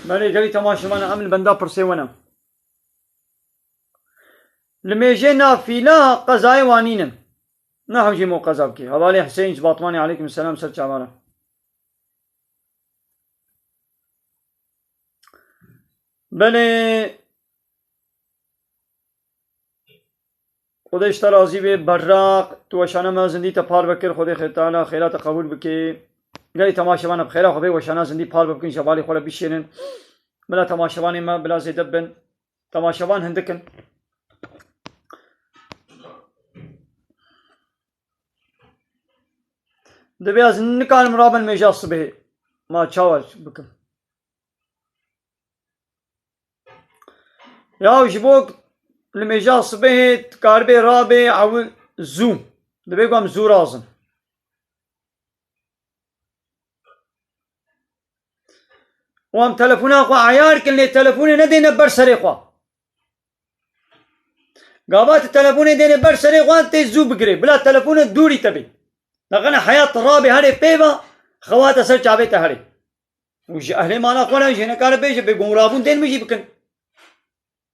Belê, gelî temaşevana, em li benda pirsê we ne. Li mêjê nafîla qezayê wanînin. Ne hewcî mo qeza bikî. Hevalê Hüseyin ji Batmanê, aleykum selam, ser çavana. Belê. Xwedê ji te razî bê, Berraq, tu weşana me zindî te par vekir, Xwedê xê teala xêra te qebûl bike. Gelî temaşevana bi xêra xwe bê, weşana zindî par bikin, jevalê xwe re bişênin. Bila temaşevanê me bila zêde bin. Temaşevan hindik in. Dibê ez nikarim rabin mêja sibehê. Ma çawa bikim? Ya ji bo li mêja sibehê dikaribê rabê ew zû. Dibê ku em zû razin. Û em telefona xwe eyar kin, lê telefonê nedêne ber serê xwe. Gava tu telefonê dêne ber serê xwe, tê zû bigirê. Bila telefonê dûrî te bê. Nexene heyat rabê herê pê ve, xewate ser çavê te herê. Û ji ehlê mala xwe re jê nekare bêje, bê gumrabûn tên min jî bikin.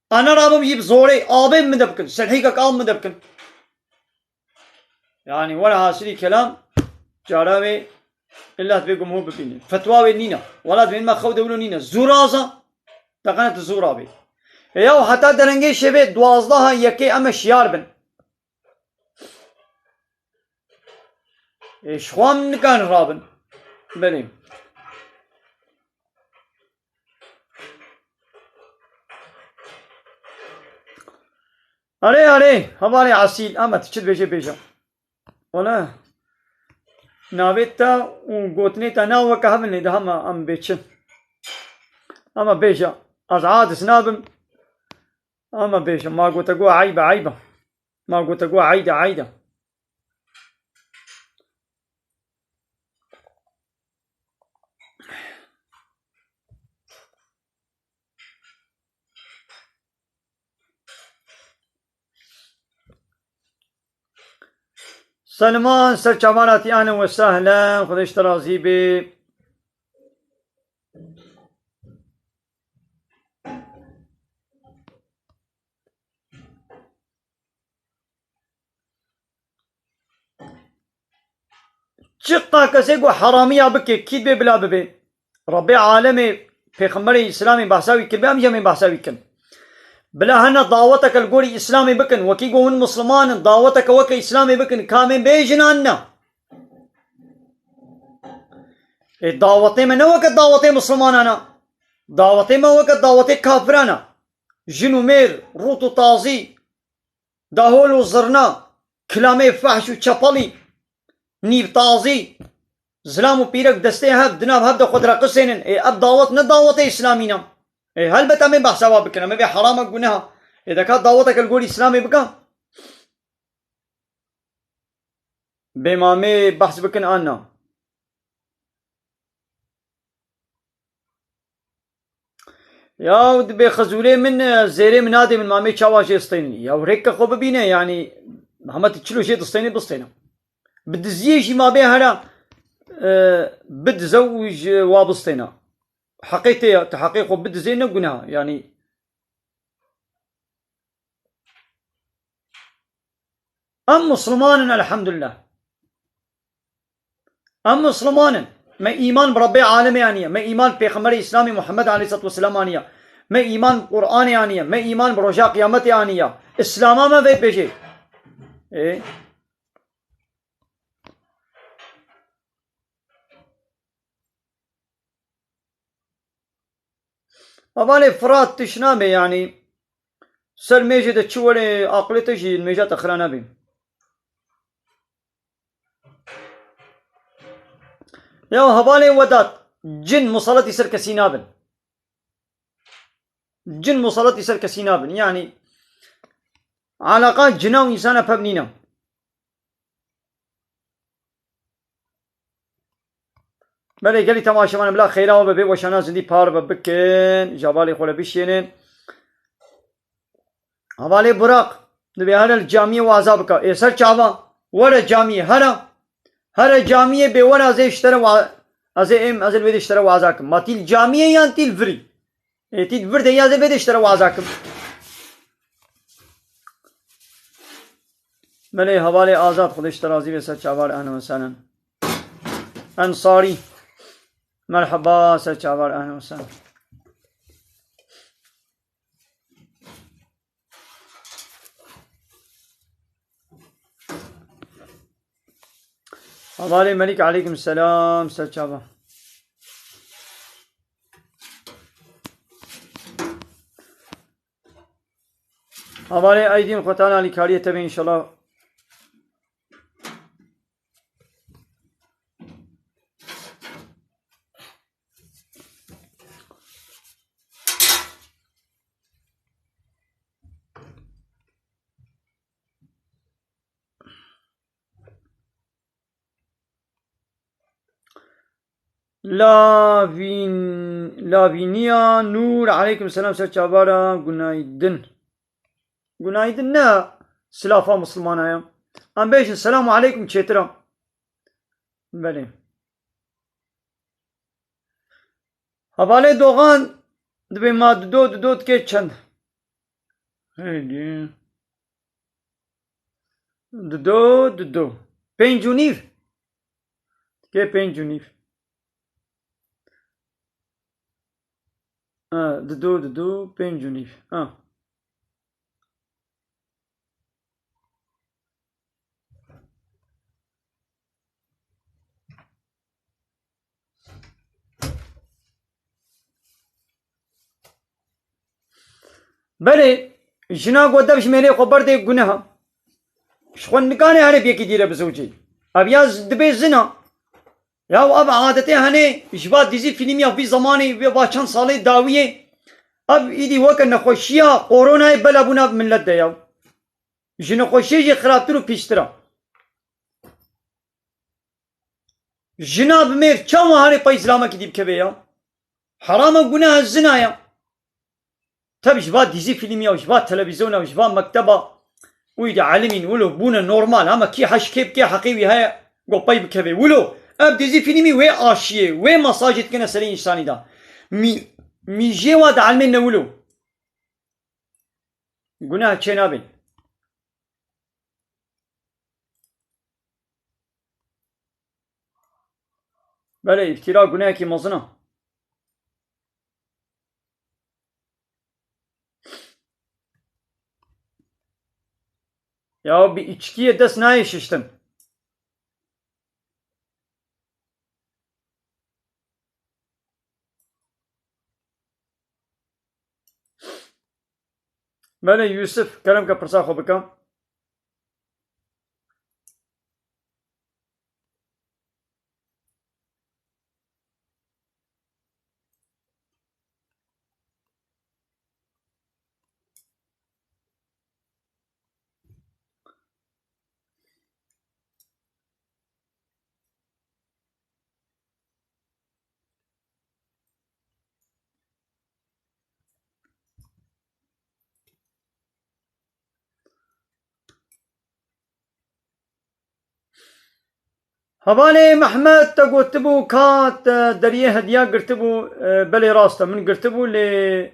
Ana rabim jî bi zorê, abê min de bikin, serhîkek av min de bikin. Yani, were hasilî kelam, cara wê illa dibê gumhû bibînî. Fetwa wê nîne. Wela dibê me xew dewlo nîne. Zû raza, deqene tu zû rabî. E yaw heta derengê şevê duwazdeha yekê em e şiyar bin. Ê, ji xwe em nikarin rabin. Belê. Erê, erê, hevalê Esîl, ama tu çi dibêjê bêje. Wala, navê te û gotinê te na weke hev in lê de hema em bêçin. Ama bêje, ez aciz nabim. Ama bêje, ma gote go eyb e, eyb e. Ma gote go eyde, eyde. Selman, ser çavan hatî, ehlen we sehlen, Xwedê ji te razî bê. Çiqa kesê ku heramiya bike, kî dibê bila bibe. Rebbê alemê, Pêxemberê Îslamê behsa wî kiribê, em jî em ê behsa wî kin. Bila hene daweteke li gorî Îslamê bikin, wekî ku hûn Misliman in, daweteke weke Îslamê bikin, ka em ê bêjin an ne? Ê, dawetê me ne weke dawetê Mislimanan e. Dawetê me weke dawetê kafiran e. Jin û mêr, rût û tazî, dahol û zirna, kilamê fehş û çepelî, nîvtazî, zilam û pîrek destê hev, di nav hev de xwe direqisênin. Ê, ev dawet ne dawetê îslamî ne. Ê, helbet em ê behsa wa bikin, em ê vê herama guneha. Ê, deka daweteke li gorî îslamê bika? Bê ma em ê behs bikin an na? Ya dibê xizûlê min, e, zêrê min nadê min, ma em ê çawa jê stênî? Ya rêke xwe bibîne, yanî hema tu çilo jê distênî, bistêne. Bi diziyê jî ma bê hera, e, bidize û ji wa bistêne. Heqê tê ye, tu heqê xwe bidizê ne gunah, yanî. Em Misliman in, elhamdulillah. Em Misliman in. Me îman bi Rebbê alemê aniye. Me îman bi Pêxemberê Îslamê Muhammed aleyhisselatu vesselam aniye. Me îman bi Qur'anê aniye. Me îman bi roja qiyametê aniye. Îslama me vê bêjê. Ê? Hevalê Firat, tişt nabe, yanî ser mêjê de çi were, aqilê te jî mêja te xira nabe. Ya hevalê Wedat, cin musaletî ser kesî nabin. Cin musaletî ser kesî nabin. Yanî alaqa cina û însana pev nîne. Belê gelî temaşevanê bila xêra we be, bê weşana zindî par ve bikin, javalê xwe re bişênin. Hevalê Burak, dibê here li camiyê waza bika. Ê ser çava, were camiyê, here. Here camiyê bê were, ez ê ji te re wa-, ez ê êm, ez ê li vê de ji te re waza kim. Ma tî li camiyê yan tî li virî? Ê tî li vir de ya, ez ê vê de ji te re waza kim. Belê hevalê Azad, Xwedê ji te razî be, ser çavar, ehlen we sehlen. Ensarî, merheba, ser çavar, ehlen we sehlen. Hevalê Melîk, aleykum selam, ser çava. Hevalê Eydîn, Xwe Teala alîkariyê te be înşallah. Lavin-, Lavinia Nur, aleykum selam, ser çavara, günaydın. Günaydın ne silafa Müslümana ya? Em bêjin selamu aleykum çêtir a. Belê. Hevalê Doğan dibê ma dido, dido dike çend? Hêdî. Dido, dido. Pênc û nîv. Dike pênc û nîv. Ha, dido, dido, pênc û nîv. Ha. Belê, jina ku dev ji mêrê xwe berdê, guneh e. Ji xwe nikanê herê bi yekî dî re bizewicê. Ev ya z-, dibê zina. Ya ev adetê hene ji va dîzî fîlmî ya vî zamanê, vê va çend salê dawiyê. Ev îdî weke nexweşiya koronayê bela bûna millet de ya. Ji nexweşiyê jî xirabtir û pîstir e. Jina bi mêr çawa herê pey zilamekî dî bikeve ya? Heram e, guneh e, zina ya. Tev ji va dîzî fîlmî ya, ji va televîzyona, ji va mekteba, wî de elimîn wilo bûne normal. Hema kî heş kê bike heqê wî heye ku pey bikeve. Wilo ev dîzî fîlmî wê aşiyê, wê mesajê dikine serê însanî de. Mî-, mîjê wa dielmêne wilo. Guneh çê nabê. Belê, îftîra gunehekî mezin e. Ya bi içkiyê dest nayê şiştin. Belê Yusuf, kerem ke pirsa xwe bike. Hevalê Mehmet te gotibû ka te deriyê hediya girtibû, e, belê rast e, min girtibû, lê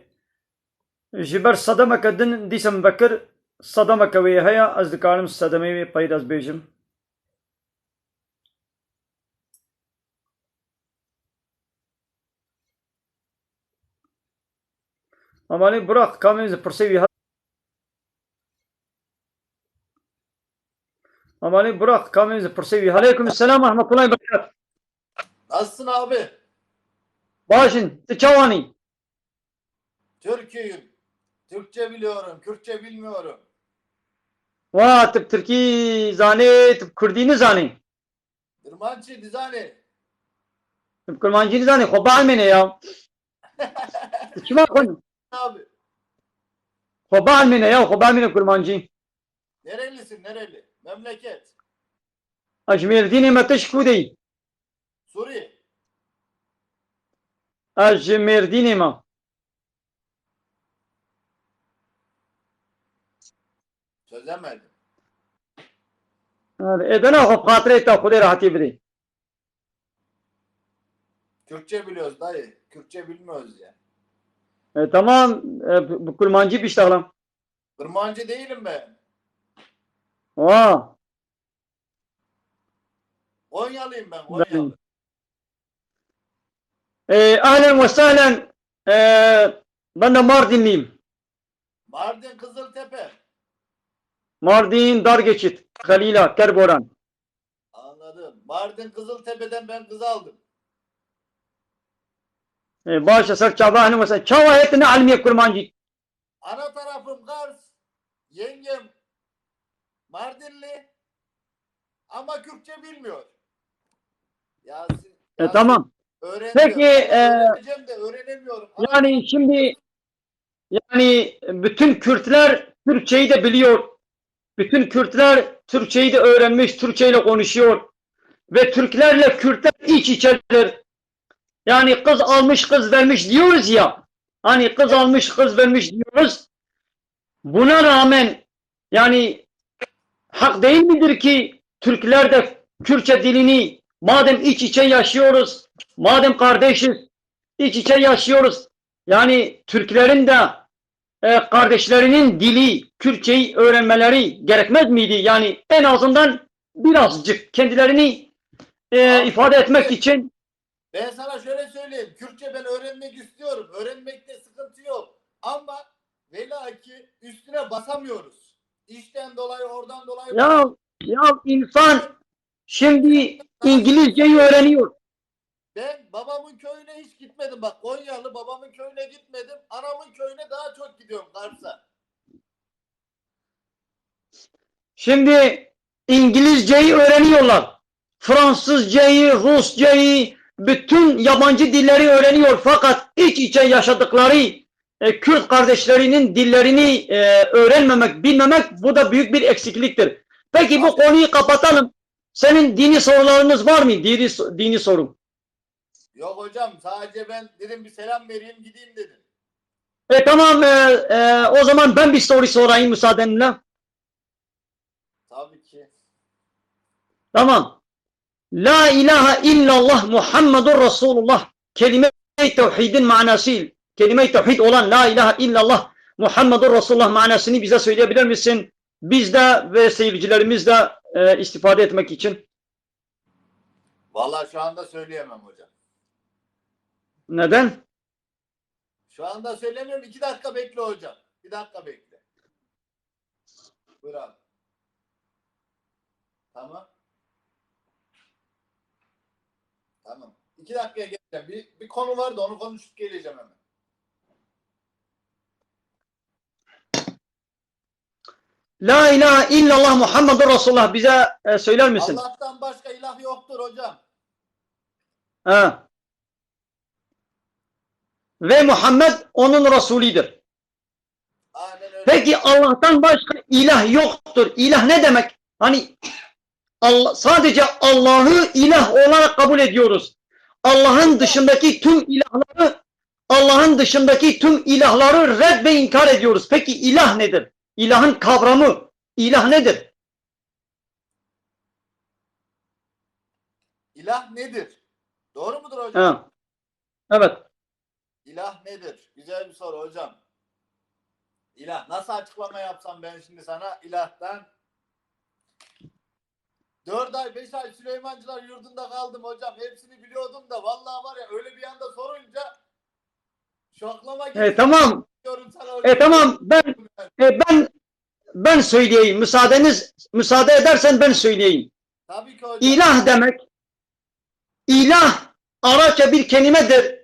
ji ber sedemeke din dîsa min vekir, sedemeke wê heye, ez dikarim sedemê wê pey de ez bêjim. Hevalê Burak, kamê ji pirsê wî he-, Hevalê Burak, kamê ji pirsê wî he-, Aleyküm selam ve rahmetullahi ve berekatuhu. Nasılsın abi? Başın, tu çawanî? Türküyüm. Türkçe biliyorum, Kürtçe bilmiyorum. Wa, tu bi Tirkî zanê, tu bi Kurdî nizanî? Kurmancî dizanê? Tu bi Kurmancî nizanî, xwe bielmêne ya. Tu çima xwe, Abi, xwe bielmêne ya, xwe bielmêne Kurmancî. Nerelisin, nereli? Memleket? Ez ji Mêrdînê me, tu ji ku de yî? Suriye. Ez ji Mêrdînê me. Çözemedim. Ê dana xwe bi xatirê te, Xwedê rehetî bidê. Kürtçe biliyoruz dayı. Kürtçe bilmiyoruz yani. E, tamam. E, bi, bi kurmancî biştexlim. Kurmancı değilim ben. Wa. Konyalıyım ben, Konyalı. Ee, ahlen ve sahlen. Ee, ben de Mardinliyim. Mardin Kızıltepe. Mardin Dargeçit, Halila, Kerboran. Anladım. Mardin Kızıltepe'den ben kız aldım. Ee, baş ser çava, ahlen ve sahlen. Çava hêtine elmiyê kurmancî. Ana tarafım Kars, yengem Mardinli ama Kürtçe bilmiyor. Yasin, E, Yasin, tamam. Öğreniyorum. Peki, e, öğreneceğim de öğrenemiyorum. Ana yani şimdi, yani bütün Kürtler Türkçeyi de biliyor. Bütün Kürtler Türkçeyi de öğrenmiş, Türkçeyle konuşuyor. Ve Türklerle Kürtler iç içedir. Yani kız almış, kız vermiş diyoruz ya. Hani kız almış, kız vermiş diyoruz. Buna rağmen yani hak değil midir ki Türkler de Kürtçe dilini, madem iç içe yaşıyoruz, madem kardeşiz, iç içe yaşıyoruz. Yani Türklerin de, e, kardeşlerinin dili Kürtçeyi öğrenmeleri gerekmez miydi? Yani en azından birazcık kendilerini, e, ifade etmek için. Ben sana şöyle söyleyeyim. Kürtçe ben öğrenmek istiyorum. Öğrenmekte sıkıntı yok. Ama velaki üstüne basamıyoruz. İşten dolayı, oradan dolayı. Ya, ya insan şimdi İngilizceyi öğreniyor. Ben babamın köyüne hiç gitmedim. Bak, Konyalı, babamın köyüne gitmedim. Anamın köyüne daha çok gidiyorum, Kars'a. Şimdi İngilizceyi öğreniyorlar. Fransızcayı, Rusçayı, bütün yabancı dilleri öğreniyor. Fakat iç içe yaşadıkları, e, Kürt kardeşlerinin dillerini, e, öğrenmemek, bilmemek, bu da büyük bir eksikliktir. Peki bu konuyu kapatalım. Senin dini sorularınız var mı? Dini, dini soru. Yok hocam, sadece ben dedim bir selam vereyim, gideyim dedim. E, tamam, e, e, o zaman ben bir soru sorayım müsaadenle. Tabii ki. Tamam. La ilahe illallah Muhammedur Resulullah. Kelime-i tevhidin manası, kelime-i tevhid olan La ilahe illallah Muhammedur Resulullah manasını bize söyleyebilir misin? Biz de ve seyircilerimiz de, e, istifade etmek için. Vallahi şu anda söyleyemem hocam. Neden? Şu anda söylemiyorum. İki dakika bekle hocam. Bir dakika bekle. Buyur abi. Tamam. Tamam. İki dakikaya geleceğim. Bir, bir konu var da onu konuşup geleceğim hemen. La ilahe illallah Muhammedur Resulullah bize, e, söyler misin? Allah'tan başka ilah yoktur hocam. Ha. Ve Muhammed onun Resulüdür. Aynen öyle. Peki Allah'tan başka ilah yoktur. İlah ne demek? Hani Allah, sadece Allah'ı ilah olarak kabul ediyoruz. Allah'ın dışındaki tüm ilahları, Allah'ın dışındaki tüm ilahları red ve inkar ediyoruz. Peki ilah nedir? İlahın kavramı, ilah nedir? İlah nedir? Doğru mudur hocam? Ha. Evet. İlah nedir? Güzel bir soru hocam. İlah, nasıl açıklama yapsam ben şimdi sana ilahtan? Dört ay, beş ay Süleymancılar yurdunda kaldım hocam. Hepsini biliyordum da vallahi var ya, öyle bir anda sorunca şu aklıma geldi. E, tamam. Diyorum sana hocam. E, tamam. Ben, e, ben, ben söyleyeyim. Müsaadeniz, müsaade edersen ben söyleyeyim. Tabii ki hocam. İlah demek, ilah Arapça bir kelimedir.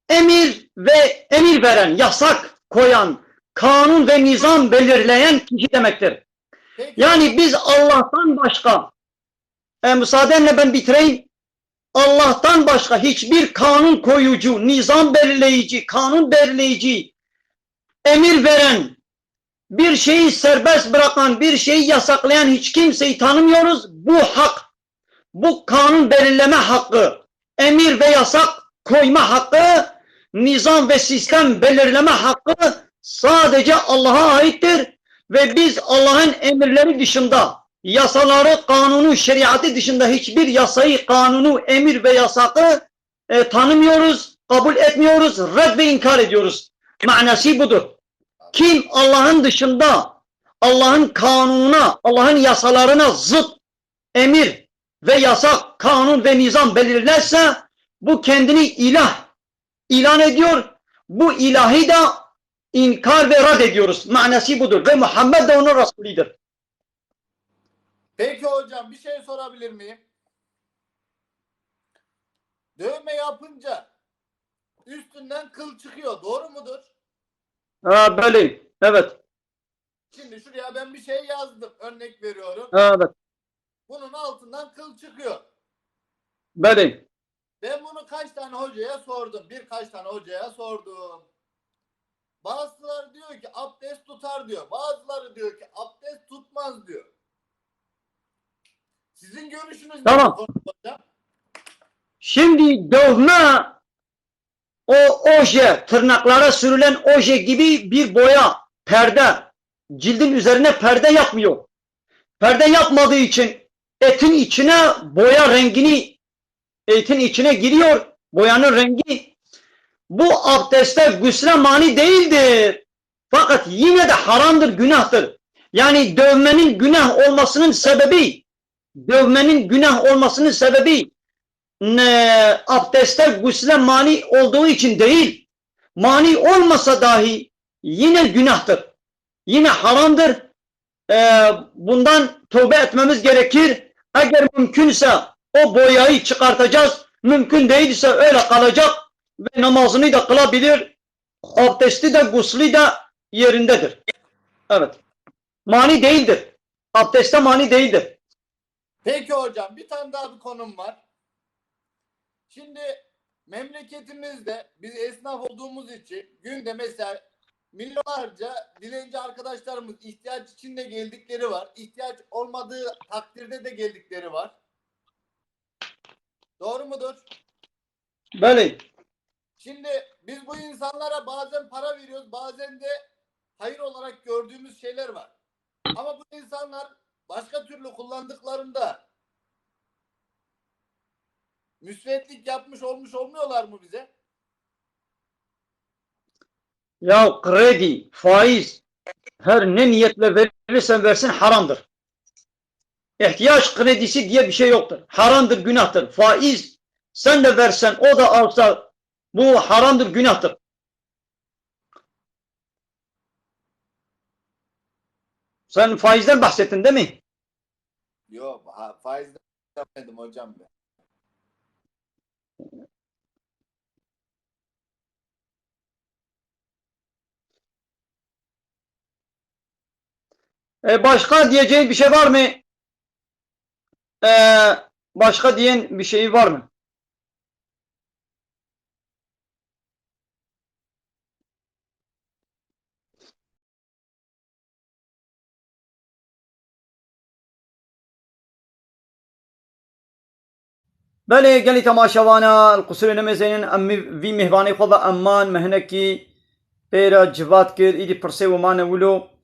Emir ve emir veren, yasak koyan, kanun ve nizam belirleyen kişi demektir. Peki. Yani biz Allah'tan başka, e, müsaadenle ben bitireyim. Allah'tan başka hiçbir kanun koyucu, nizam belirleyici, kanun belirleyici, emir veren, bir şeyi serbest bırakan, bir şeyi yasaklayan hiç kimseyi tanımıyoruz. Bu hak, bu kanun belirleme hakkı, emir ve yasak koyma hakkı, nizam ve sistem belirleme hakkı sadece Allah'a aittir ve biz Allah'ın emirleri dışında, yasaları, kanunu, şeriatı dışında hiçbir yasayı, kanunu, emir ve yasakı, e, tanımıyoruz, kabul etmiyoruz, red ve inkar ediyoruz. Manası budur. Kim Allah'ın dışında, Allah'ın kanununa, Allah'ın yasalarına zıt emir ve yasak, kanun ve nizam belirlerse bu kendini ilah ilan ediyor. Bu ilahi de inkar ve red ediyoruz. Manası budur. Ve Muhammed de onun Resulüdür. Peki hocam, bir şey sorabilir miyim? Dövme yapınca üstünden kıl çıkıyor, doğru mudur? Ha, belê, evet. Şimdi şuraya ben bir şey yazdım, örnek veriyorum. Evet. Bunun altından kıl çıkıyor. Belê. Ben bunu kaç tane hocaya sordum, birkaç tane hocaya sordum. Bazıları diyor ki abdest tutar diyor. Bazıları diyor ki abdest tutmaz diyor. Sizin görüşünüz ne Tamam. bu konuda hocam? Şimdi dövme o oje, tırnaklara sürülen oje gibi bir boya, perde, cildin üzerine perde yapmıyor. Perde yapmadığı için etin içine boya rengini, etin içine giriyor, boyanın rengi. Bu abdeste, gusle mani değildir. Fakat yine de haramdır, günahtır. Yani dövmenin günah olmasının sebebi, dövmenin günah olmasının sebebi ne, abdeste, gusle mani olduğu için değil. Mani olmasa dahi yine günahtır. Yine haramdır. Ee, bundan tövbe etmemiz gerekir. Eğer mümkünse o boyayı çıkartacağız. Mümkün değilse öyle kalacak ve namazını da kılabilir. Abdesti de, guslü de yerindedir. Evet. Mani değildir. Abdeste mani değildir. Peki hocam, bir tane daha bir konum var. Şimdi memleketimizde biz esnaf olduğumuz için günde mesela milyonlarca dilenci arkadaşlarımız ihtiyaç içinde geldikleri var. İhtiyaç olmadığı takdirde de geldikleri var. Doğru mudur? Belê. Şimdi biz bu insanlara bazen para veriyoruz, bazen de hayır olarak gördüğümüz şeyler var. Ama bu insanlar başka türlü kullandıklarında müsvetlik yapmış olmuş olmuyorlar mı bize? Ya kredi, faiz, her ne niyetle verirsen versin haramdır. İhtiyaç kredisi diye bir şey yoktur. Haramdır, günahtır. Faiz sen de versen, o da alsa bu haramdır, günahtır. Sen faizden bahsettin değil mi? Yok, ha, faizden bahsetmedim hocam ben. E, başka diyeceğin bir şey var mı? E, başka diyen bir şey var mı? Belê gelî temaşevana, li qusûrê nemêzênin, em mî-, vî mêvanê xwe ve eman me hinekî pê re civat kir, îdî pirsê we mane wilo.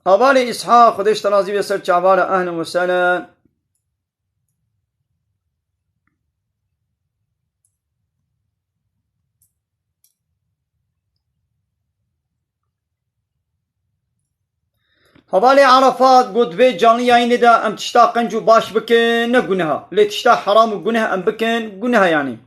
Hevalê Îshaq, Xwedê ji te razî be, ser çava re, ehlen we sehlen. Hevalê Arafat got, vê canlı yayınê de em tişta qenc û baş bikin, ne guneha. Lê tişta heram û guneh em bikin, guneha yanî.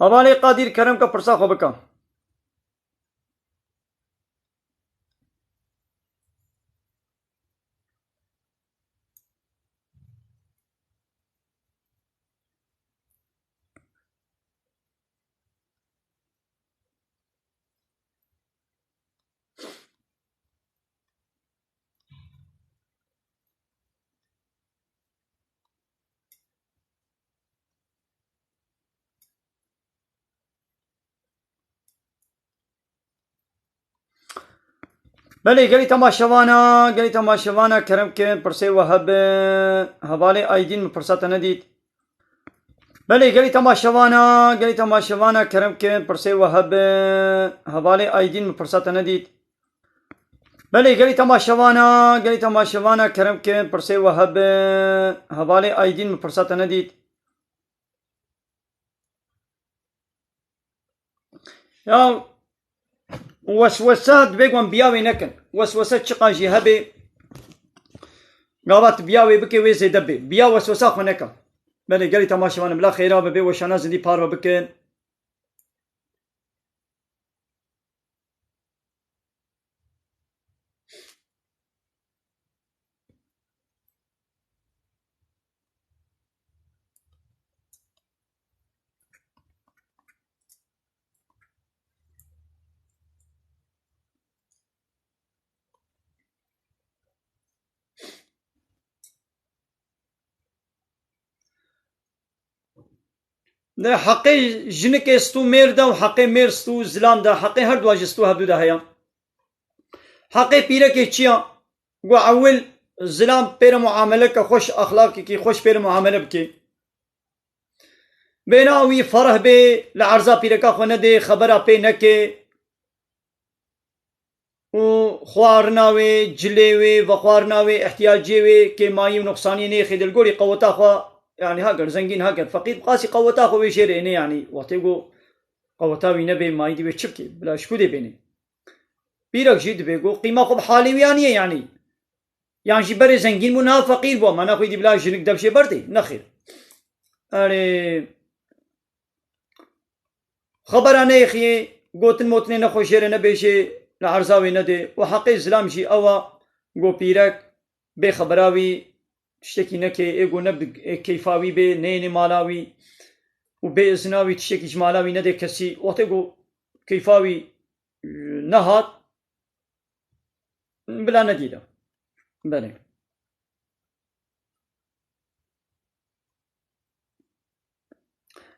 Hevalê Qadîr, kerem ke pirsa xwe bike. Belê, gelî temaşevana, gelî temaşevana kerem kin, pirsê we hebe, hevalê Aydîn min pirsa te nedît. Belê, gelî temaşevana, gelî temaşevana kerem kin, pirsê we hebe, hevalê Aydîn min pirsa te nedît. Belê, gelî temaşevana, gelî temaşevana kerem kin, pirsê we hebe, hevalê Aydîn min pirsa te nedît. Ya weswesa dibê ku em biyawê nekin. Weswesa çiqa jî hebe, gava tu biyawê bikê wê zêde bê. Biya weswesa xwe neke. Belê, gelî temaşevan bila xêra bibe, weşana zindî parve bikin. De heqê jinikê stû mêr de û heqê mêr stû zilam de, heqê her dua ji stû hevdu de heye. Heqê pîrekê çi ya? Gu ewil zilam pê re muameleke xweş, exlaqekî xweş pê re muamele bike. Bêna wî fereh bê, li erza pîreka xwe nedê, xebera pê neke û xwarina wê, cilê wê, vexwarina wê, ihtiyacê wê, kêmayî û nuqsaniyê nêxê dê li gorî qeweta xwe, yanî hager zengîn, hager feqîr, bi qasî qeweta xwe wê jê re ênê, yanî wextê ku qeweta wî nebe, mayî dî wê çi bikê? Bila ji ku dê bênê? Pîrek jî dibê ku qîma xwe bi halê wî ya niye, yanî. Yan jî berê zengîn bû, niha feqîr bû, mana xwe dî bila jinik dev jê berdê? Nexêr. Erê, xebera neyxiyê, gotin motinê nexwe jê re nebêjê, li erza wê nedê. Û heqê zilam jî ew a, go pîrek bê xebera wî tiştekî neke, ê go ne bi, ê keyfa wî bê, neyênê mala wî û bê izina wî tiştekî ji mala wî nedê kesî. Wextê go keyfa wî, e, nehat, bila nedîre. Belê.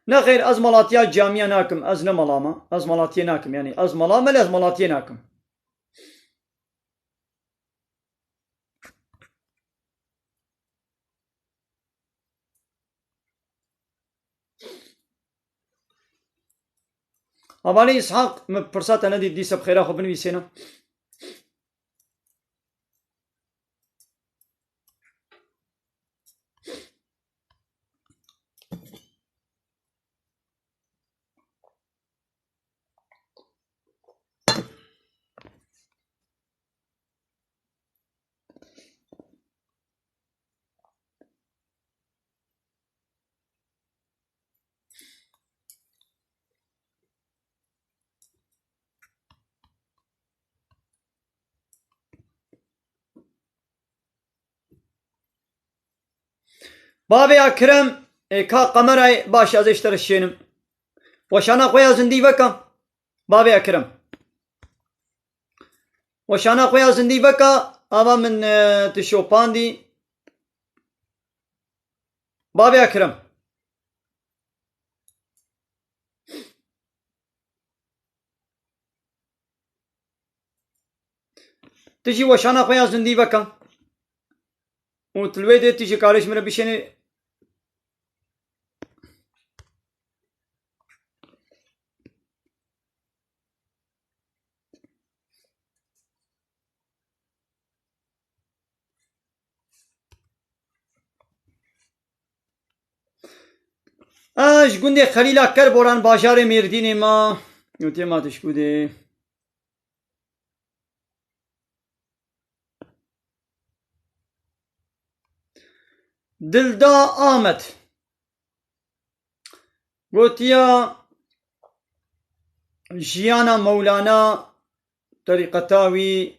Nexêr, ez malatiya camiya nakim, ez ne mala me, ez malatiyê nakim, yanî ez mala me, lê ez malatiyê nakim. Hevalê Îshaq, min pirsa te nedît, dîsa bi xêra xwe binivîsêne. Bavê Ekrem, e, ka kamerayê baş, ez ê ji te re şênim. Weşana xwe ya zindî veke. Bavê Ekrem. Weşana xwe ya zindî veke, ava min, e, tu şopandî. Bavê Ekrem. Tu jî weşana xwe ya zindî veke. Û tu li wê dê tu jî karê ji min re bişênî. Ez ji gundê Xelîla Kerboran, bajarê Mêrdînê me. Gotê ma tu ji ku dê. Dilda Amed. Gotiya jiyana Mewlana, terîqeta wî,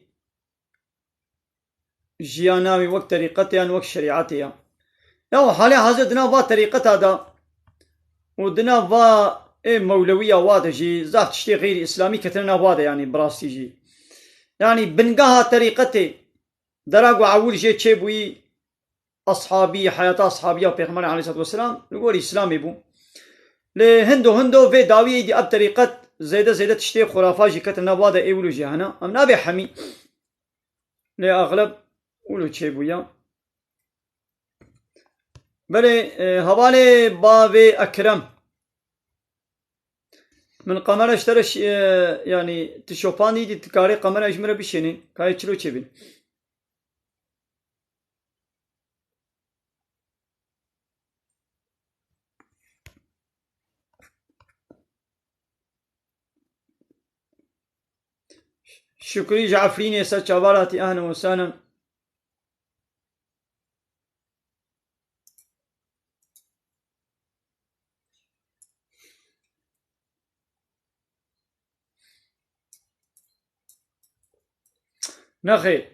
jiyana wî wek terîqetê yan wek şerîetê ya. Ya halê hazir di nav va terîqeta de û di nav va ê mewlewiya wa de jî zaf tiştê xeyrî îslamî ketine nav wa de, yanî bi rastî jî. Yanî bingeha terîqetê, dera ku ewil jê çêbûyî, eshabî, heyata eshabiya Pêxemberê aleyhisselatu vesselam li gorî Îslamê bû. Lê hindo hindo vê dawiyê dî ev terîqet zêde zêde tiştê xurafa jî ketin nav wa de, ê wilo jî hene. Em nabê hemî. Lê axleb wilo çêbûya. Belê, e, hevalê bavê Ekrem. Min kamera ji te re şi-, e, yanî tu şopandî dî, tu karê kamera ji min re bişênî. Kayê çilo çêbîn. Şukrî ji Efrînê ser çavar hatî, ehlen we sehlen. Nexêr.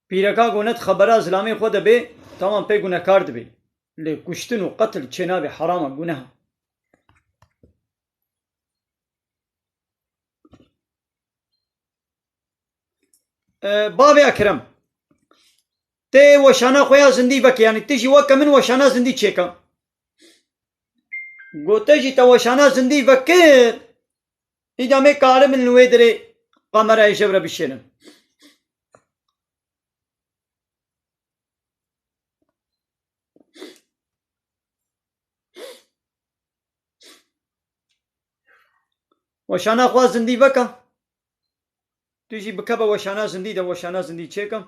Pîreka ku ne di xebera zilamê xwe de bê, tamam pê gunekar dibê. Lê kuştin û qetil çênabê, heram e, guneh e. E, bavê Ekrem, tê weşana xwe ya zindî veke, yanî tu jî weke min weşana zindî çêke. Got te jî te weşana zindî vekir, îdamê karim in li wê dirê kamerayê jev re bişênin. Weşana xwe zindî veke. Tu jî bikeve weşana zindî de, weşana zindî çêke.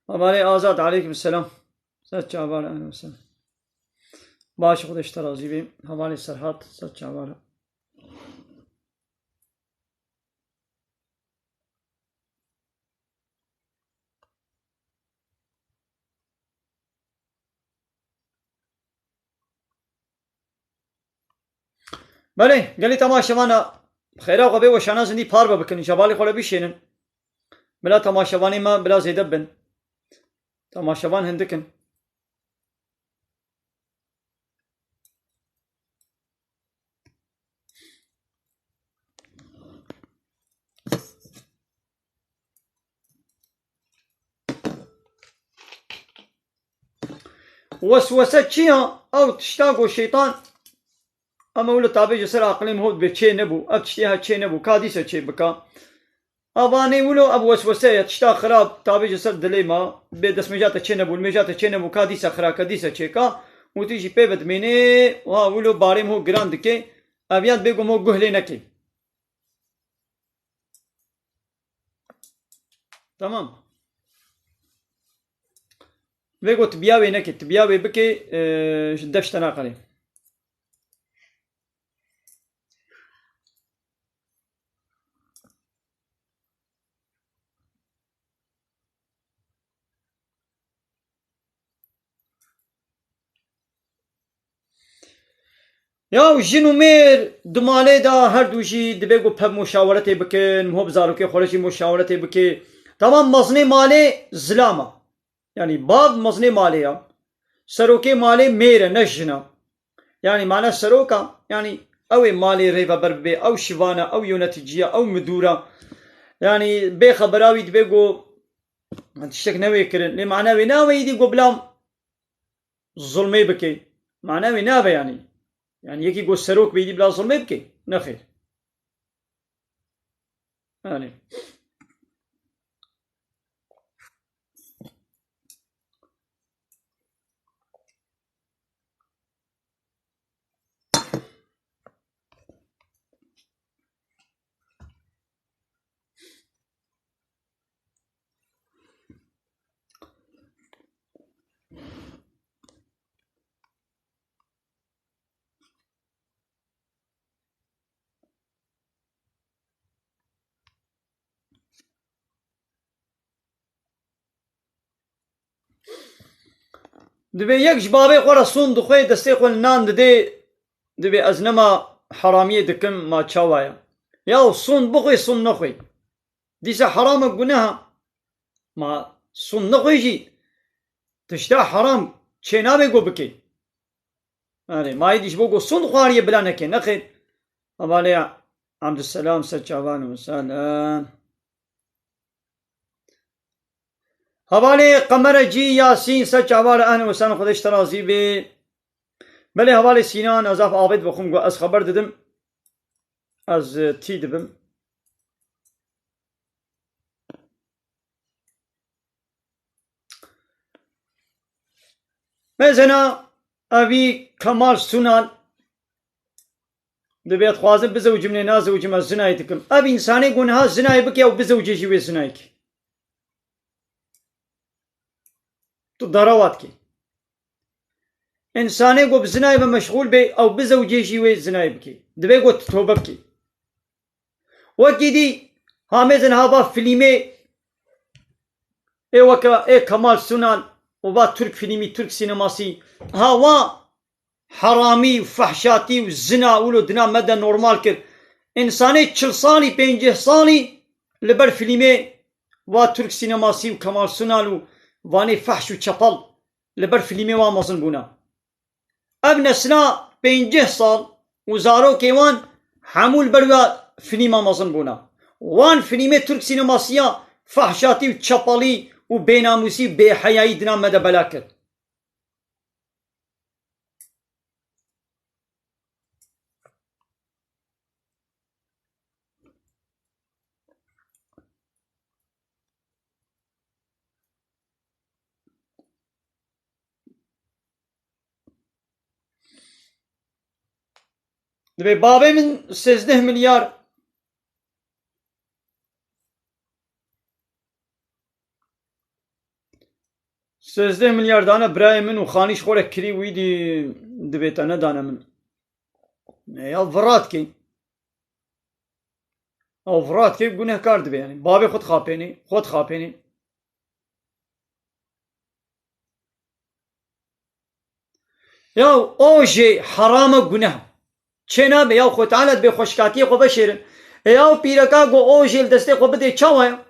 Hevalê Azad, aleykum selam. Ser çavar, ehlen we sehlen. Baş, Xwedê ji te razî bê. Hevalê Serhat, ser çavar. Belê, gelî temaşevana xêra xwe bê weşana zindî parve bikin, ji hevalê xwe re bişênin. Bila temaşevanê me bila zêde bin. Temaşevan hindik in. Weswese çi ya? Ew tişta ku şeytan, ama wilo tabê ji ser aqilê min hot bê çê nebû. Ev tiştê ha çê nebû. Ka dîsa çê bika. Avanê wilo ev weswese ye, tişta xirab, tabê ji ser dilê ma, bê destmêja te çê nebû, nimêja te çê nebû, ka dîsa xira, ka dîsa çêka, û tu jî pê ve dimênê, ha wilo barê min ho giran dike, ev yan bêgom ho guh lê neke. Tamam. Vê got tibiya wê neke, tibiya wê bike, e, ji dev ji te naqelê. Ya jin û mêr di malê de her du jî dibe ku pev muşaweretê bikin, ho bi zarokê xwe re jî muşaweretê bike. Tamam, mezinê malê zilam e. Yanî bav mezinê malê ya. Serokê malê mêr e, ne jin e. Yanî mane serok e, yanî ew ê malê rêveber bibe, ew şivan e, ew yönetici ye, ew midûr e. Yanî bê xebera wî dibe ku tiştek newê kirin. Lê mane wê nabe îdî ku bila zulmê bike. Mane wê nabe yanî. Yanî yekî ku serok be îdî bila zulmê bike. Nexêr. Yanî. Divê yek ji bavê xwe re sûn dixwe, destê xwe li nan didê, divê ez nema heramiyê dikim, ma çawa ye? Ya sûn bixwe, sûn nexwe. Dîsa heram e, guneh e. Ma sûn nexwe jî tişta heram çênabe ku bike. Erê, ma êdî ji bo ku sûn xwariye bila neke, nexêr. Hevalê ya, Abdüselam, ser çavan û sal. Hevalê Qemere Cî Yasîn, ser çavan, ehlen û sehlen, Xwedê ji te razî bê. Belê hevalê Sînan, ez av avêt bixwim, got ez xeber didim. Ez, e, tî dibim. Mesela evî Kemal Sunal dibê, dixwazim bizewcim, lê nazewcim, ez zinayê dikim. Ev însanê ku niha zinayê bike ew bizewce jî wê zinayê ke. Tu darawa dikî. Însanê ku bi zinayê ve meşxûl bê, ew bizewcê jî wê zinayê bikî. Dibê ku tu tobe bikî. Wekî dî hamêzin ha va filîmê ê weke ê Kemal Sunal û va Türk filmî, Türk sineması, ha wa heramî û fehşatî û zina wilo dina me de normal kir. Însanê çil salî, pêncî salî li ber filmê va Türk sineması û Kemal Sunal û vanê fehş û çepel li ber filmê wan mezin bûna. Ev nesla pêncî sal û zarokê wan hemû li ber wî filma mezin bûne. Wan filmê Türk sinemasiya fehşatî û çepalî û bênamûsî û bêheyayî dina me de bela kir. Dibê bavê min sêzdeh milyar, sêzdeh milyar dane birayê min û xanî ji xwe re kirî wî dî dibê te nedane min. E, ya virat kê. Ew virat kê gunehkar dibe, yani. Bavê xwe dixapênê, xwe dixapênê. Ya o jê heram e, guneh. Çê nabe, ya Xwe Teala dibê xweşkatiyê xwe veşêrin. E ya pîreka ku o jê li destê xwe bidê, çawa ya?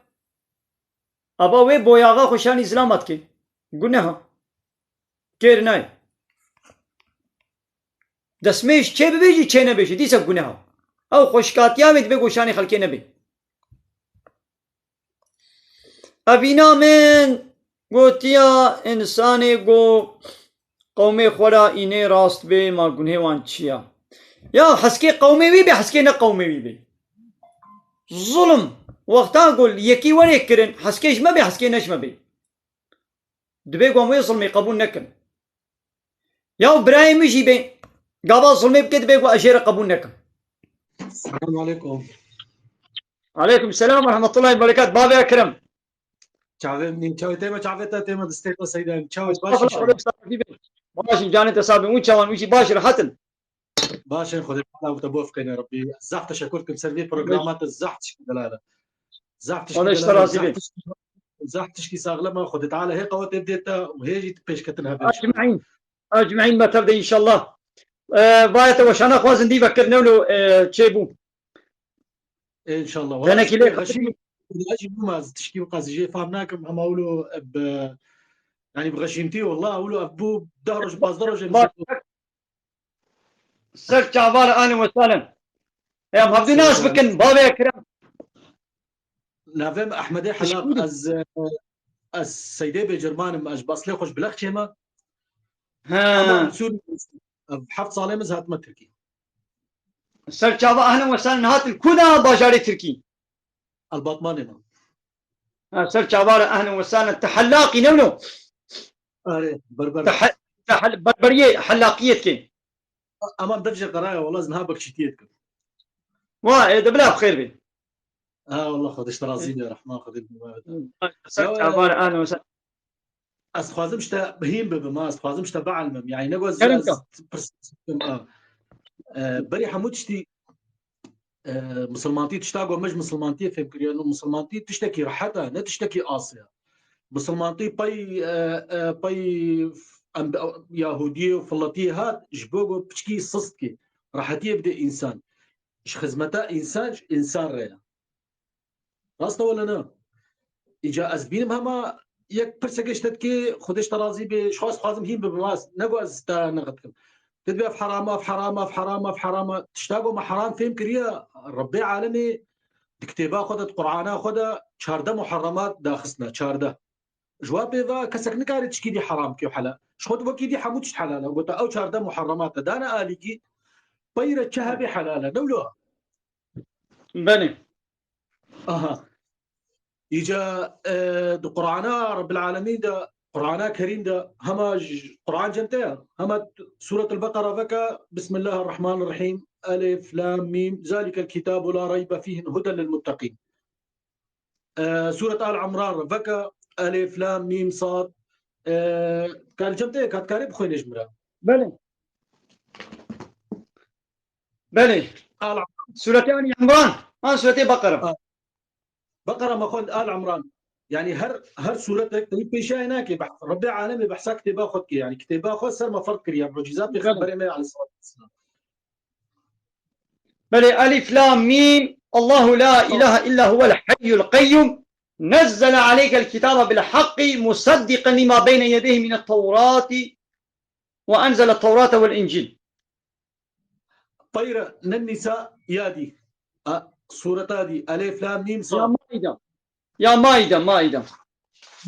Aba wê boyaxa xwe şanî zilama dikê. Guneh e. Kêr nayê. Destmêj çê bibêjî, çê nebêjî, dîsa guneh e. Ew xweşkatiya wê dibê ku şanê xelkê nebê. Evîna min gotiya, însanê ku qewmê xwe ra înê rast bê, ma gunhê wan çi ya? Ya heskê qewmê wî bê, heskê ne qewmê wî bê. Zulm, wexta ku yekî werê kirin, heskê ji me bê, heskê ne ji me bê. Dibê ku em wê zilmê qebûl nekin. Ya birayê min jî bê, gava zilmê bike, dibê ku ez jê re qebûl nekim. Selamun aleykum. Aleykum selam ve rahmetullahi ve berekat. Bavê Ekrem. Çavê min, çavê tême, çavê te tême, distê te seyda. Çavê baş Estağfurullah, inşallah. Xwedê saxî be. Baş in, canê te sax be. Wî çawan, wî jî baş, rehat in. Baş in, Xwedê Teala te biwefqêne Rabbî. Zaf teşekur dikim ser vê programa te, zaf tişkî delal e. Zaf tişkî Xwedê ji te delal e, razî zaf be. Tişkî, zaf tişkî saxlem e. Xwedê Teala hê qewetê bidê te û hê jî pêşketin hebe inşallah. Ecmaîn. Ecmaîn me tev de inşallah. E, vaya te weşana xwazin dî vekir newlo, e, çêbû. Înşallah. Tenekî lê Wala xeşîm, jî bûma ez tişkî qazî jê fam nakim, hema wilo bi, yani bi xeşîmtî, wala wilo ev bû deh roj, pazdeh roj em Baş. Ser çavan, ahlen ve sahlen. Em hevdû nas bikin, bavê Ekrem. Navê min Ehmedê Helaq, ez, ez Seydê Bêcirman im, ez ji Baslê xwe ji Bilexçê me. Ha. Ama em Sûrî, ev heft salê min ez hatime Tirkî. Ser çava, ahlen ve sahlen, hatin ku da bajarê Tirkî? El Batmanê me. Ha, ser çava re, ahlen ve sahlen, te helaqî ne wilo? Are, berber. Te he-, te hel-, berberiyê, helaqiyê dikê. Ama dev jê qeraya, wala ez niha bekçîtiyê dikim. Wa, e, de bila bi xêr bê. Ha, wala Xwedê ji te razî be, Rehman Xwedê bi me be. Ser çava re, ahlen ve sahlen. Ez dixwazim ji te hîn bibim, ha, ez dixwazim ji te bielmim. Yani ne got ez, Kerem ez ka. Pirs bikim, ha. E, berî hemû tiştî, e, misilmantî tişta got me ji misilmantiyê fêm kiriye. No, misilmantî tiştekî rehet e, ne tiştekî asê ye. Misilmantî pey, e, e, pey em, Yahudiyê û filetiyê hat, ji bo got piçkî sist kê, rehetiyê bide însan. Ji xizmeta însan, ji însan re ye. Rast e wele ne? Îca ez bînim hema yek pirseke ji te dikê, Xwedê ji te razî bê, ji xwe ez dixwazim hîn bibim, ez, ne ku ez te neqet dikim. Tu dibê ev heram e, ev heram e, ev heram e, ev heram e. Tişta ku me heram fêm kiriye, Rebbê alemê di kitêba xwe de, di Qur'ana xwe de çardeh muharremat daxistine, çardeh. Ji wa pê ve kesek nikare tişkî dî heram ke û helal. Ji xwe wekî dî hemû tişt helal e. Gote ew çardeh muharremat e. Dane alîkî, peyre çi hebe helal e. Ne wilo? Belê. Aha. Îca, e, di Qur'ana Rabbil Alemîn de, Qur'ana Kerîm de, hema ji Qur'an cem te ya, hema Suretul Beqara veke, Bismillahirrahmanirrahîm, Elif, Lam, Mîm, Zalikel kitabu la reybe fîh huden lil mutteqîn. E, Suret Al Imran re veke, Elif, Lam, Mîm, Sad, e, kar cem te ya, ka dikarê bixwêne ji min re. Belê. Belê. Al Imran. Suretê Al Imran. An Suretê Beqara. Ha. Beqara me xwend, Al Imran. Yani her, her suretek te pêşayê nake. Beh-, Rebbê alemê behsa kitêba xwe dike. Yani kitêba xwe ser me ferz kiriye. Muciza Belê. Pêxemberê me aleyhissalatu vesselam. Belê, Elif Lam Mîm. Allahu la ilahe illa huvel hayyul qayyum. Nezzele aleykel kitabe bil haqqi musaddiqen lima beyne yedeyhi minet tevrati ve enzele tevrate vel incil. Teyre, ne Nîsa ya dî. A, sureta dî. Elif, Lam, Mîm, Sad. Ya Maîde. Ya Maîde, Maîde.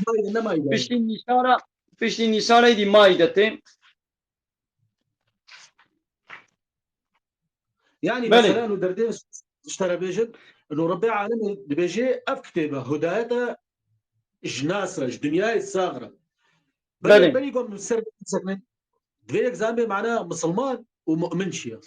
Maîde, ne Maîde. Piştî Nîsa re, piştî Nîsa re dî Maîde tê. Yani Belê. Mesela, nu derdê ji te re bêjin, nu Rebbê alemê dibêje, ev kitêbe hidayete ji nas re, ji dinyayê sax re. Belê. Belê, belê gom ser sekmen. Divê yek zanibê mana misilman û mu'min çi ye.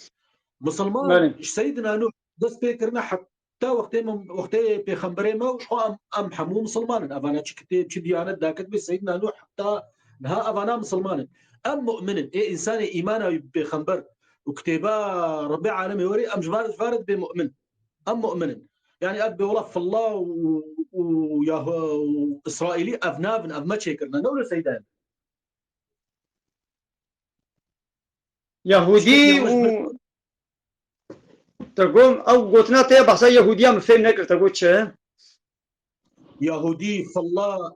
Misilman Belê. Ji Seyyidina Nuh dest pê kirine heta wextê min, wextê pêxemberê me û ji xwe em, em hemû misilman in. Evana çi kitêb, çi diyanet daketibê Seyyidina Nuh heta niha evana misilman in. Em mu'min in. Ê însanê îmana wî bi pêxember û kitêba Rebbê alemê werê, em ji van re, ji van re dibê mu'min. Em mu'min in. Yani ev bê wela filla û, û Yahu-, û Îsraîlî ev navin, ev me çêkirine. Ne wilo Seyda ye. Yahudî û te got, ew gotina te ya behsa Yahûdiya min fêm nekir, te got çi? Yahûdî, filla,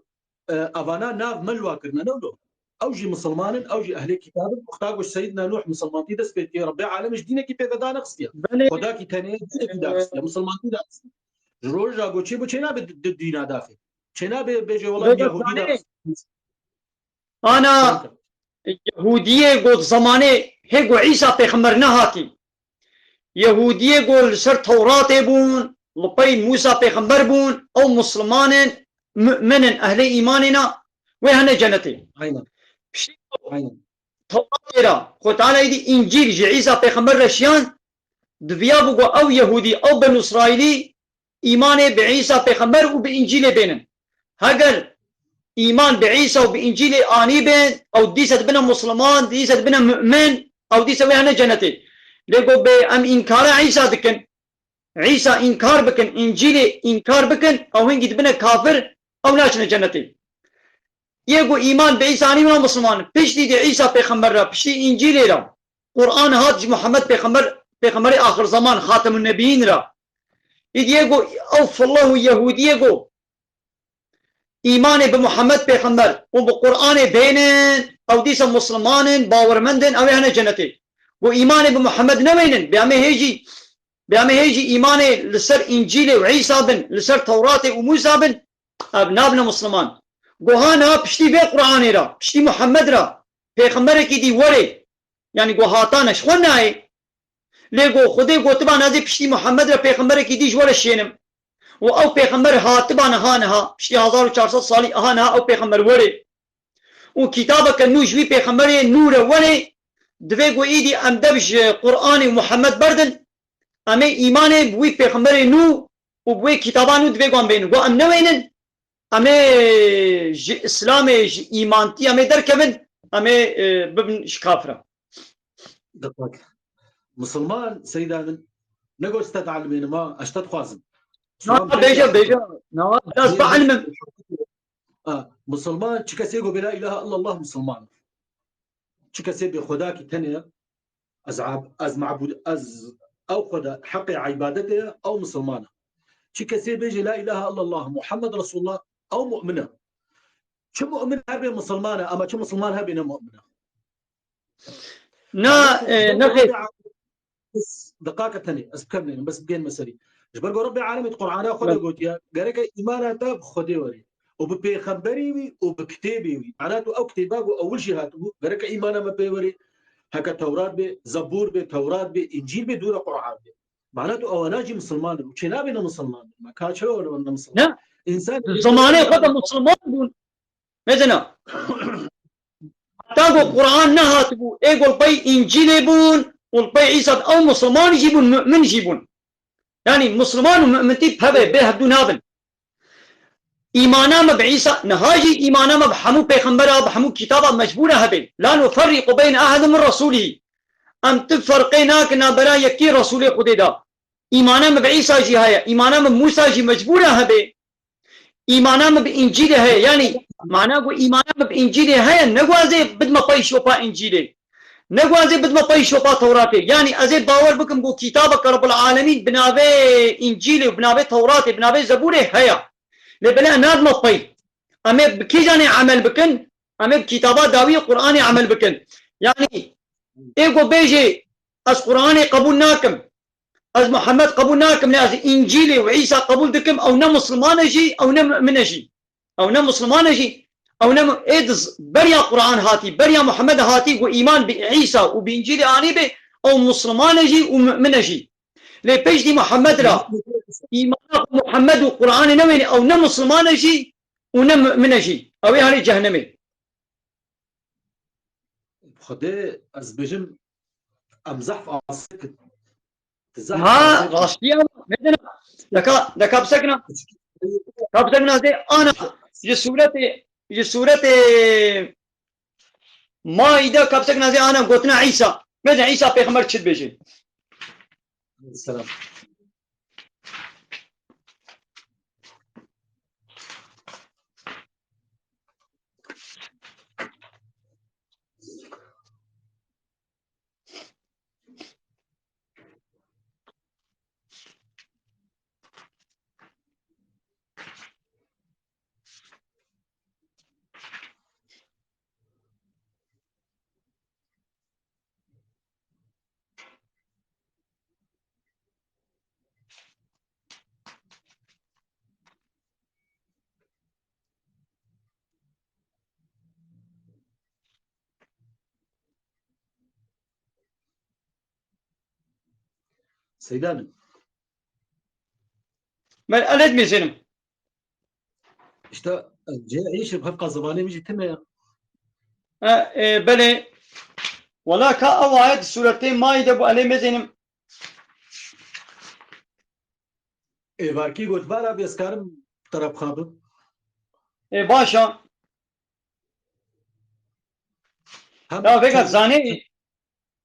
e, evana nav me li wa kirine, ne wilo? Ew jî misilman in, ew jî ehlê kitab in. Wexta ku Seyyidina Nuh misilmantî dest pê dikiye, Rebbê alem ji dînekî pê ve danexistiye. Belê. Xwedakî tenê dînekî daxistiye, misilmantî daxistiye. Ji roja ku çê bû, çê nabe di, di dîna daxê. Çê nabe bêje, wela Yahûdî daxistiye. Ana Yehûdiyê got zemanê hê ku Îsa pêxember nehatî. Yehûdiyê got li ser Tewratê bûn, li pey Mûsa pêxember bûn, ew misilman in, mu'min in, ehlê îmanê ne, wê hene cenetê. Aynen. Piştî Aynen. Tewratê re, Xwe Teala êdî Încîl ji Îsa pêxember re şiyand, diviya bû ku ew Yehûdî, ew Benû Îsraîlî, îmanê bi Îsa pêxember û bi Încîlê bênin. Heger îman bi Îsa û bi Încîlê anî bên, ew dîse dibine misilman, dîse dibine mu'min, ew dîse wê hene cenetê. Lê ku bê em înkara Îsa dikin, Îsa înkar bikin, Încîlê înkar bikin, ew hingî dibine kafir, ew naçine cenetê. Yê ku îman bi Îsa anî, wina misilman in. Piştî di Îsa pêxember re, piştî Încîlê re, Quran hat ji Muhammed pêxember, pêxemberê axir zeman, Xatemun Nebiyîn re. Îdî yê ku ew fillah û Yehûdiyê ku îmanê bi Muhammed pêxember û bi Quranê bênin, ew dîsa misilman in, bawermend in, ew ê hene cenetê. Ku îmanê bi Muhammed newênin, bê em ê hê jî, bê em ê hê jî îmanê li ser Încîlê û Îsa bin, li ser Tewratê û Mûsa bin, ev nabine misilman. Ku ha niha piştî vê Quranê re, piştî Muhammed re, pêxemberekî dî werê, yanî ku hatane ji xwe nayê. Lê ku Xwedê gotibana dê piştî Muhammed re pêxemberekî dî ji we re şênim. Û ew pêxember hatibana ha niha, piştî hezar û çar sed salî ha niha ew pêxember werê. Û kitabeke nû ji wî pêxemberê nû re werê, divê ku îdî em dev ji Quranê û Muhammed berdin, em ê îmanê bi wî pêxemberê nû û bi wê kitaba nû divê ku em bênin. Ku em newênin, em ê ji Îslamê, ji îmantî em ê derkevin, em ê, e, bibin ji kafira. Diqet. Misilman, Seyda min, ne got sted elmê ma, ez te dixwazim. Na, bêje, bêje. Na, ez bi elmim. Ha, misilman, çi kesê ku bê la ilahe illallah misilman. Çi kesê bê Xwedakî tenê, ez ab-, ez mabûd, ez ew Xweda heqê îbadetê ye, ew misilman e. Çi kesê bêje la ilahe illallah Muhammed Resulullah, ew mu'min e. Çi mu'min hebe misilman e, ama çi misilman hebe ne mu'min e. Na, e, ne xêr. Deqake tenê, ez bikemlênim, bes bigên meselî. Ji ber ku Rebbê Alemê di Qur'ana xwe de gotiye, gereke îmana te bi Xwedê were. Û bi pêxemberî wî û bi kitêbê wî. Mana tu ew kitêba ku ewil jî hatibû, gereke îmana me pê were. Heke Tewrat be, Zebûr be, Tewrat be, Încîl be, dûre Qur'an be. Mana tu ewana jî misilman in û çênabe ne misilman bin. Me ka çawa ne misilman? Ne? Însan Di zemanê xwe de misilman bûn. Mezina. Heta ku Qur'an nehatibû, ê ku li pey Încîlê bûn, û li pey Îsa, ew misilman jî bûn, mu'min jî bûn. Yanî misilman û mu'mintî bi hev e, bê hevdû nabin. Îmana me bi Îsa, niha jî îmana me bi hemû pêxembera, bi hemû kitaba mecbûr e hebe. La nuferrîqu beyne ehedin min resûlihî. Em tu ferqê nakin navbera yekî Resûlê Xwedê de. Îmana me bi Îsa jî heye, îmana me bi Mûsa jî mecbûr e hebe. Îmana me bi Încîlê heye. Yanî, mana ku îmana me bi Încîlê heye, ne ku ez ê bidme pey şopa Încîlê. Ne ku ez ê bidme pey şopa Tewratê. Yanî, ez ê bawer bikim ku kitabeke Rebbil Alemîn bi navê Încîlê û bi navê Tewratê, bi navê Zebûrê heye. Lê belê em nadime pey. Em ê bi kîjanê emel bikin? Em ê bi kitaba dawî Qur'anê emel bikin. Yanî, ê ku bêjê, ez Qur'anê qebûl nakim. Ez Muhammed qebûl nakim, lê ez Încîlê û Îsa qebûl dikim, ew ne misilman e jî, ew ne mu'min e jî. Ew ne misilman e jî, ew ne mu-, ê diz-, beriya Qur'an hatî, beriya Muhammed hatî ku îman bi Îsa û bi Încîlê anî be, ew misilman e jî û mu'min e jî. Lê piştî Muhammed ra, îmana ku Muhammed û Qur'anê newêne, ew ne misilman e jî û ne mu'min e jî. Ew ê herê cehennemê. Xwedê ez bêjim, em zehf asê kir. Ti zehf Ha, asê kir. Rastî ya, mezina. Deka, deka bisekina. Ka bisekina zê ana, ji sûretê, ji sûretê Maîde ka bisekina zê ana gotina Îsa. Mezina Îsa pêxember çi dibêje? Selam. Seydanim. Ben alet mi senin? İşte, e, cihê Îşê bi hevqa zimanê min jî tune ya. E, e, belê. Wela ka ew ayet sûretê Maîde bû, elê mezenim. Êvarkî gotbara bê, ez karim te re bixabim. Ê, baş a. Hem Ya vêga çend-, zanê.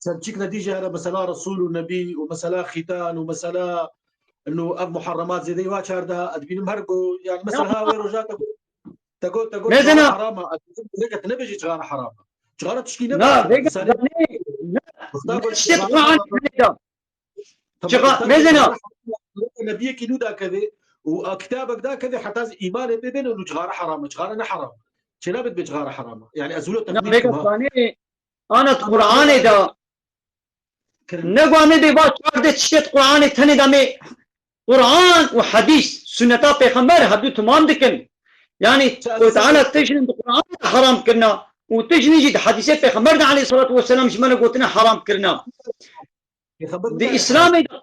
Çend çik nedî jî here mesela Resul û Nebî û mesela xîtan û mesela inu ev muharremat zêdeyî wa çardeha, ez dibînim her go, yani mesela Ya. ha wê roja te go, te go, te go Mezena. Cixara herama, ez dibînim, tu nebêjî cixara herama. Cixara tişkî ne Na, baş e. vêga Însanê zanê. Ne, Wexta ne go tiştê cixara Qur'an herama. têne da. Tamam, Çiqa-, tamam, mezena. Nebiyekî nû dakeve û a kitabek dakeve heta ez îmanê pê bêne û cixara heram e, cixara ne heram e. Çênabit bê cixara heram e. Yani ez wilo Na, teqlîd vêga kim ha? zanê, ana Ama Qur'anê da. Kirin. Ne gwa me bê va çar de tiştê Qur'anê tenê da me Qur'an û hadîs, sunneta pêxember hevdu tamam dikin. Yani, Te Xwedê Teala tiştên di Qur'anê de haram kirina û tiştên jî di hadîsê pêxember de aleyhissalatu vesselam ji me re gotine haram kirina. Pêxember Di bike Îslamê de,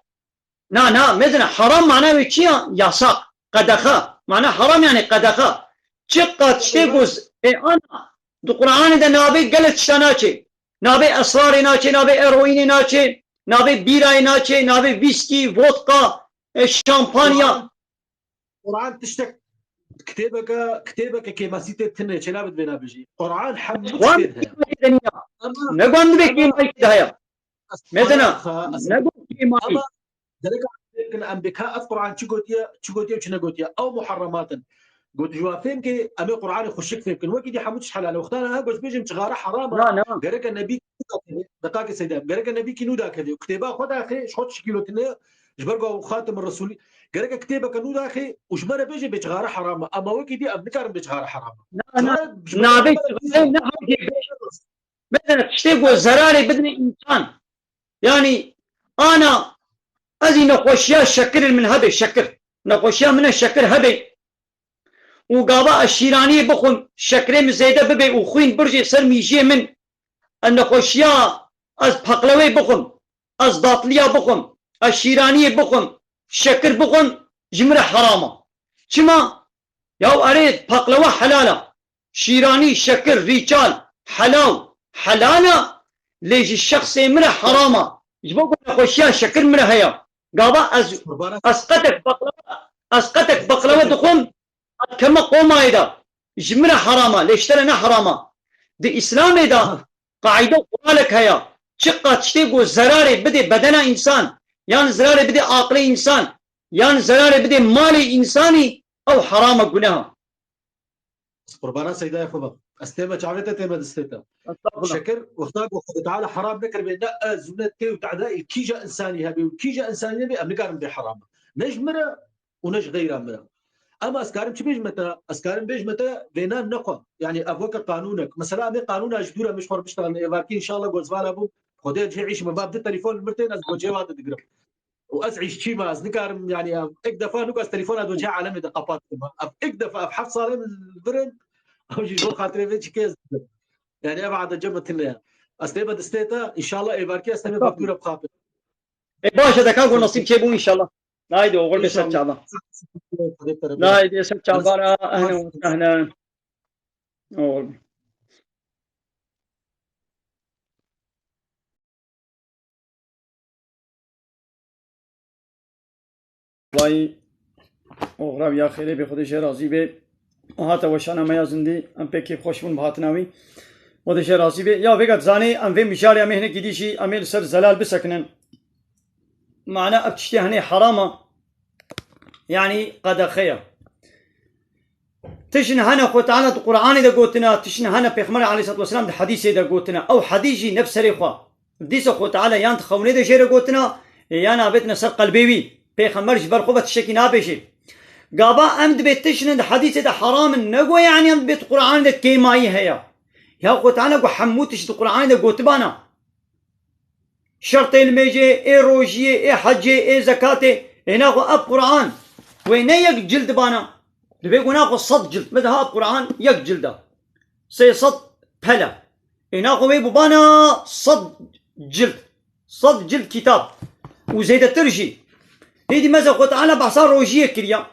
na, na, mezina, haram mana wê çi ya? Yasak, qedexe. Mana haram yani qedexe. Çiqa tiştê ku z-, ê ana, di Qur'anê de navê gelek tişta naçê. Navê esrarê naçê, navê eroînê naçê, navê bîrayê naçê, navê vîskî, vodka, e, şampanya. Qur'an, Qur'an tiştek kitêbeke, kitêbeke kêmasî tê tune, çênabit vê nabêjî. Qur'an hemû Wan tiştê heye. Ama, Ne gwan dibe ama, kêmayî de heye. Mezena, Esmara, ne got kêmayî. Ama gerek em fêm kin, em bê ka ev Qur'an çi gotiye, çi gotiye û çi negotiye. Ew muharremat in. Got, ji wan fêm ke em ê Qur'anê xweşik fêm kin. Wekî dî hemû tişt helal e. Wexta niha got bêjim cixara heram e. Na, na. Gereke Nebî kî nû dakeve. Deqakê Seyda. Gereke Nebî kî nû dakeve. Kitêba xwe daxê, ji xwe tişkî lotine. Ji ber ku Xatim Resûlî. Gereke kitêbeke nû daxê û ji me re bêje bê cixara heram e. Ama wekî dî em nikarin bê cixara heram e. Na, na. Cixara, ji me re Nabê bêje cixara ne hewce bê. Mesela tiştê ku zerarê bidine însan. Yani ana Ez ê nexweşiya şekir min hebe, şekir. Nexweşiya min e şekir hebe. Û gava ez şîraniyê bixwim, şekirê min zêde bibe û xwîn birjê ser mîjiyê min. Ez nexweşiya, ez peqlewê bixwim, ez datliya bixwim, ez şîraniyê bixwim, şekir bixwim, ji min re heram e. Çima? Yaw erê, peqlewe helal e. Şîranî, şekir, rîçal, helaw, helal e. Lê ji şexsê min re heram e. Ji bo ku nexweşiya şekir min re heye. Gava ez, Qurbana ez qetek beqlewe, ez qetek beqlewe dixwim, ez keme qomayê de. Ji min re heram e, lê ji te re ne heram e. Di Îslamê de qaîde û quralek heye. Çiqa tiştê ku zerarê bidê bedena însan, yan zerarê bidê aqilê însan, yan zerarê bidê malê însanî, ew heram e, guneh e. Ez qurbana seydayê xwe bim. Ez tême çavê te, tême distê te. Estağfurullah. Şekir, wexta ku Xwedê Teala heram nekiribê, ne ez û ne tê û te'dayê kîja insanî hebê û kîja insanî nebê, em nikarin bê heram e. Ne ji min re û ne ji xeyra min re. Ama ez karim çi bêjime te? Ez karim bêjime te, vênan nexwe. Yani ev weke qanûnek. Mesela em ê qanûna ji dû re, em ê ji xwe re biştexilin. Êvarkî înşallah gozvala bû. Xwedê cihê îş min va bi telefon li mir tên, ez gocê wa de digirim. Û ez îşçî me, ez nikarim, yani, ev ilk defa nûk ez telefona do cihê alemê de qepat kim. Ev ilk defa, ev heft salê min li vir in, ew jî ji bo xatirê vê çikê ez dikim. Yani, ev adece min tune ye. Ez tême distê te, înşallah êvarkî ez tême bavdû re bixapim. E, baş e, de ka ku nasîb çêbû înşallah. Haydi oğul be ser çava. Haydi ser çava, ehlen ve sehlen. Oğul. Vay, oxrav ya xêrê bê, Xwedê jê razî bê. Hate weşana me ya zindî, em pê kêfxweş bûn bi hatina wî. Xwedê jê razî bê. Ya vêga dizanê, em vê mijarê em ê hinekî dî jî em ê li ser zelal bisekinin. Mana ev tiştê hinê heram e. Yanî qedexe ye. Tiştin hene Xwe Teala di Qur'anê de gotina, tiştin hene Pêxember aleyhissalatu vesselam di hedîsê de gotina. Ew hedîs jî ne bi serê xwe. Dîsa Xwe Teala yan di xewnê de jê re gotina, ê yan avêtine ser qelbê wî. Pêxember ji ber xwe ve tiştekî nabêjê. Gava em dibê tiştin di hedîsê de heram in, ne go yanî em dibê di Qur'anê de kêmayî heye. Ya Xwe Teala go hemû tişt di Qur'anê de gotibana. Şertê limêjê, ê rojiyê, ê hecê, ê zekatê, ê naxwe ev Qur'an, wê ne yek cild bana, divê ku naxwe sed cild. Me daha ev Qur'an yek cild e. Sê sed pele. Ê naxwe wê bû bana sed cild. Sed cild kitab. Û zêdetir jî. Hêdî meze Xwe Teala behsa rojiyê kiriya.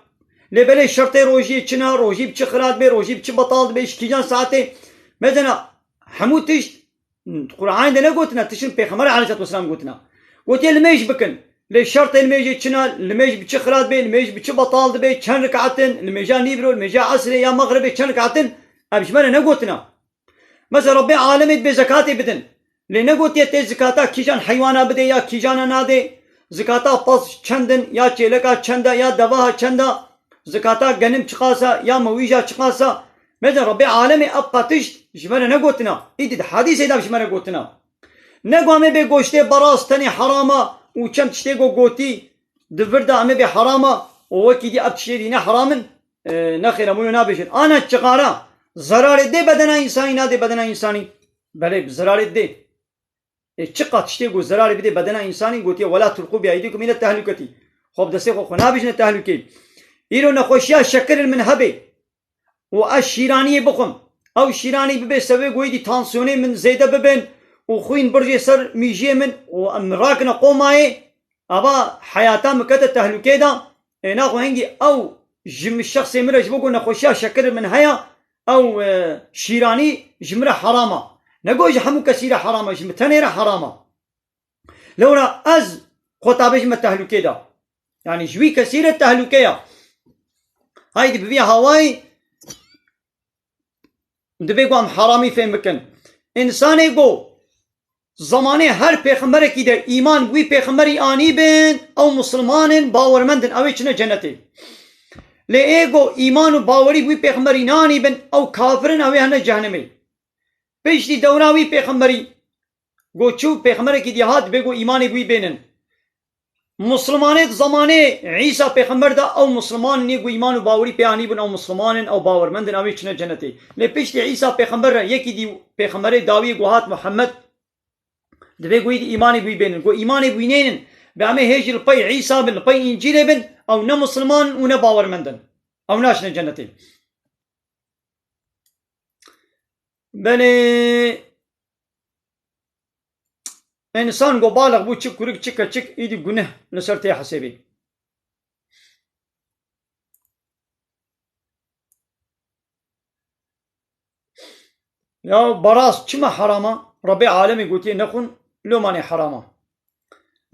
Lê belê şertê rojiyê çi ne, rojî bi çi xilat bê, rojî bi çi betal dibê, ji kîjan saetê. Mezena hemû tişt Qur'anê de negotina, tiştin Pêxember aleyhissalatu vesselam gotina. Gotiye limêj bikin. Lê şertê limêjê çi ne, limêj bi çi xilat bê, limêj bi çi betal dibe, çend rekatin, limêja nîvro, limêja esrê ya mexribê çend rekatin, ev ji me re negotina. Mesela Rabbê alemê dibê zekatê bidin. Lê negotiye tê zekata kîjan heywana bidê ya kîjana nadê. Zekata pez çend in, ya çêleka çend e, ya devaha çend e. Zekata genim çiqas e, ya mewîja çiqas e. Mezin Rabbê alemê ev qatiş ji me re negotina. Îdî di hadîsê de ji me re gotina. Ne go em ê bê goştê beraz tenê heram e û çend tiştê go gotî di vir de em ê bê heram e û wekî dî ev tiştê dî ne heram in. E, nexêr, em wilo nabêjin. Ana çixara, zerarê dê bedena însanî, nadê bedena însanî? Belê, bi zerarê dê. E, çiqa tiştê ku zerarê bidê bedena însanî, gotiye, "Wela tulqû bi eydîkum île tehlûketî." Xwe bi destê xwe, xwe nabêjine tehlûkê. Îro nexweşiya şekir li min hebê û ez şîraniyê bixwim. Ew şîranî bibê sebê ku êdî tansiyonê min zêde bibin û xwîn birjê ser mîjiyê min û em rakine qomayê, ava heyata min kete tehlûkê de, ê naxwe hingî ew ji min şexsê min re ji bo ku nexweşiya şekir min heye, ew, e, şîranî ji min re heram e. Ne ku ji hemû kesî re heram e, ji min tenê re heram e. Lewra ez xwe tabê ji me tehlûkê de. Yanî ji wî kesî re tehlûke ye. Haydî bi vî hawayî divê ku em heramî fêm bikin. Însanê ku zemanê her pêxemberekî de îman bi wî pêxemberî anî bin, ew misilman in, bawermend in, ew ê çine cenetê. Lê ê ku îman û bawerî bi wî pêxemberî nanî bin, ew kafir in, ew ê hene cehennemê. Piştî dewra wî pêxemberî, ku çû pêxemberekî dî hat, divê ku îmanê bi wî bênin. Misilmanê di zemanê Îsa pêxember de ew misilman in, ê ku îman û bawerî pê anîbûn, ew misilman in, ew bawermend in, ew ê çine cenetê. Lê piştî Îsa pêxember re yekî dî pêxemberê dawiyê ku hat Muhammed, divê ku êdî îmanê bi wî bênin. Ku îmanê bi wî nênin, Bi em ê hêj li pey Îsa bin, li pey Încîlê bin, ew ne misilman û ne bawermend in. Ew naçine cenetê. Belê, însan go balix bû, çi kurik, çi keçik, îdî guneh li ser tê hesêbê. Ya baraz çima herama? Rebê alemê gotiye nexwin, lomanê herama.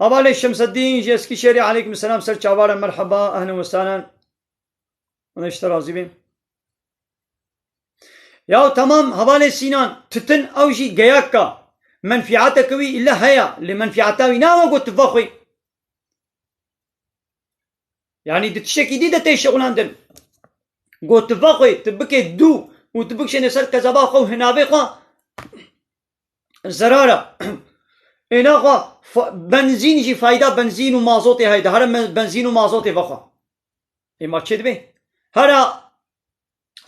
Hevalê Şemseddîn ji Eskîşehirê, aleykum selam, ser çavare, merheba, ehlen ve sahlen. Hûn ji te razî bin. Ya temam, hevalê Sînan, titin ew jî geyaka, menfîateke wî îlle heye, lê menfîata wî nawe got tu vexwî. Yanî di tiştekî dî de tê şixulandin. Got tu vexwê, tu bikê dû û tu bikişêne ser kezeba xwe û hinavê xwe, zerar e. Êna xwe fa-, benzîn jî, fayda benzîn û mazotê heye de. Here me-, benzîn û mazotê vexwe. Ê ma çê dibe? Here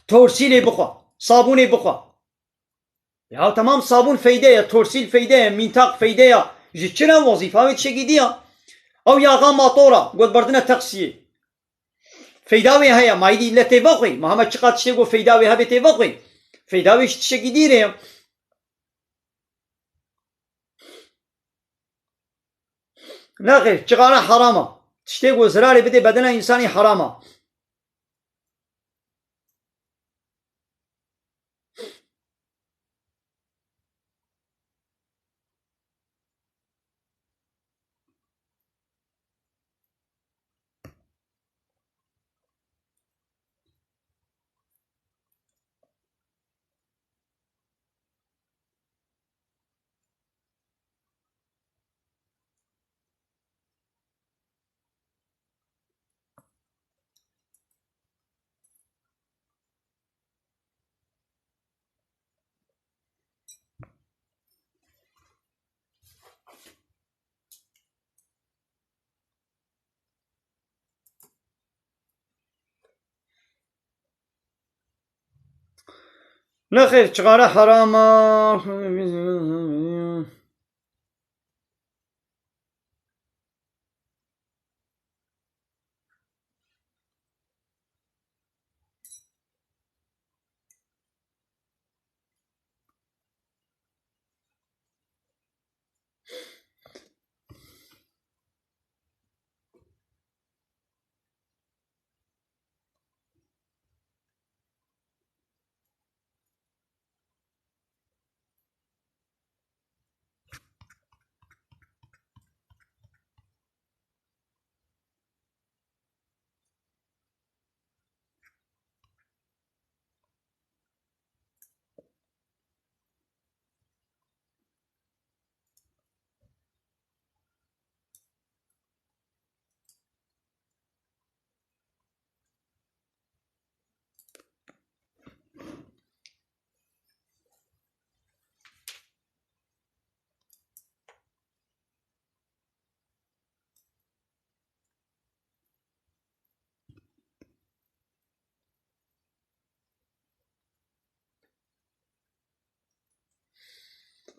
torsîlê bixwe, sabûnê bixwe. Ya temam, sabûn feyde ye, torsîl feyde ye, mîntaq feyde ye. Ji çi re? Wezîfa wê tiştekî dî ya. Ew yaxa matora, got berdine teqsiyê. Feyda wê heye, ma îdî îlle tê vexwî. Ma hema çiqas tiştê got feyda wê hebe tê vexwî. Feyda wê ji tiştekî dî re ye. Nexêr, çixare heram e. Tiştê ku zirarê bidê bedena însanî heram e. Nexêr, çixare heram e.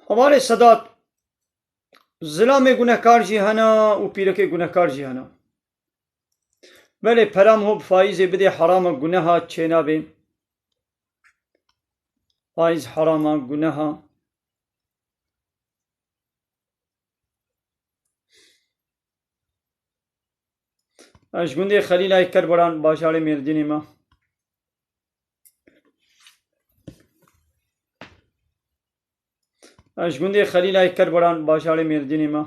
Hevalê Sedat, zilamê gunehkar jî hene û pîrekê gunehkar jî hene. Belê, pera miho bi faîzê bidê heram e, guneha çênabê. Faîz heram e, guneha. Ez ji gundê Xelîlayê Kerboran, bajarê Mêrdînê me. Ez ji gundê Xelîlayê Kerboran, bajarê Mêrdînê me.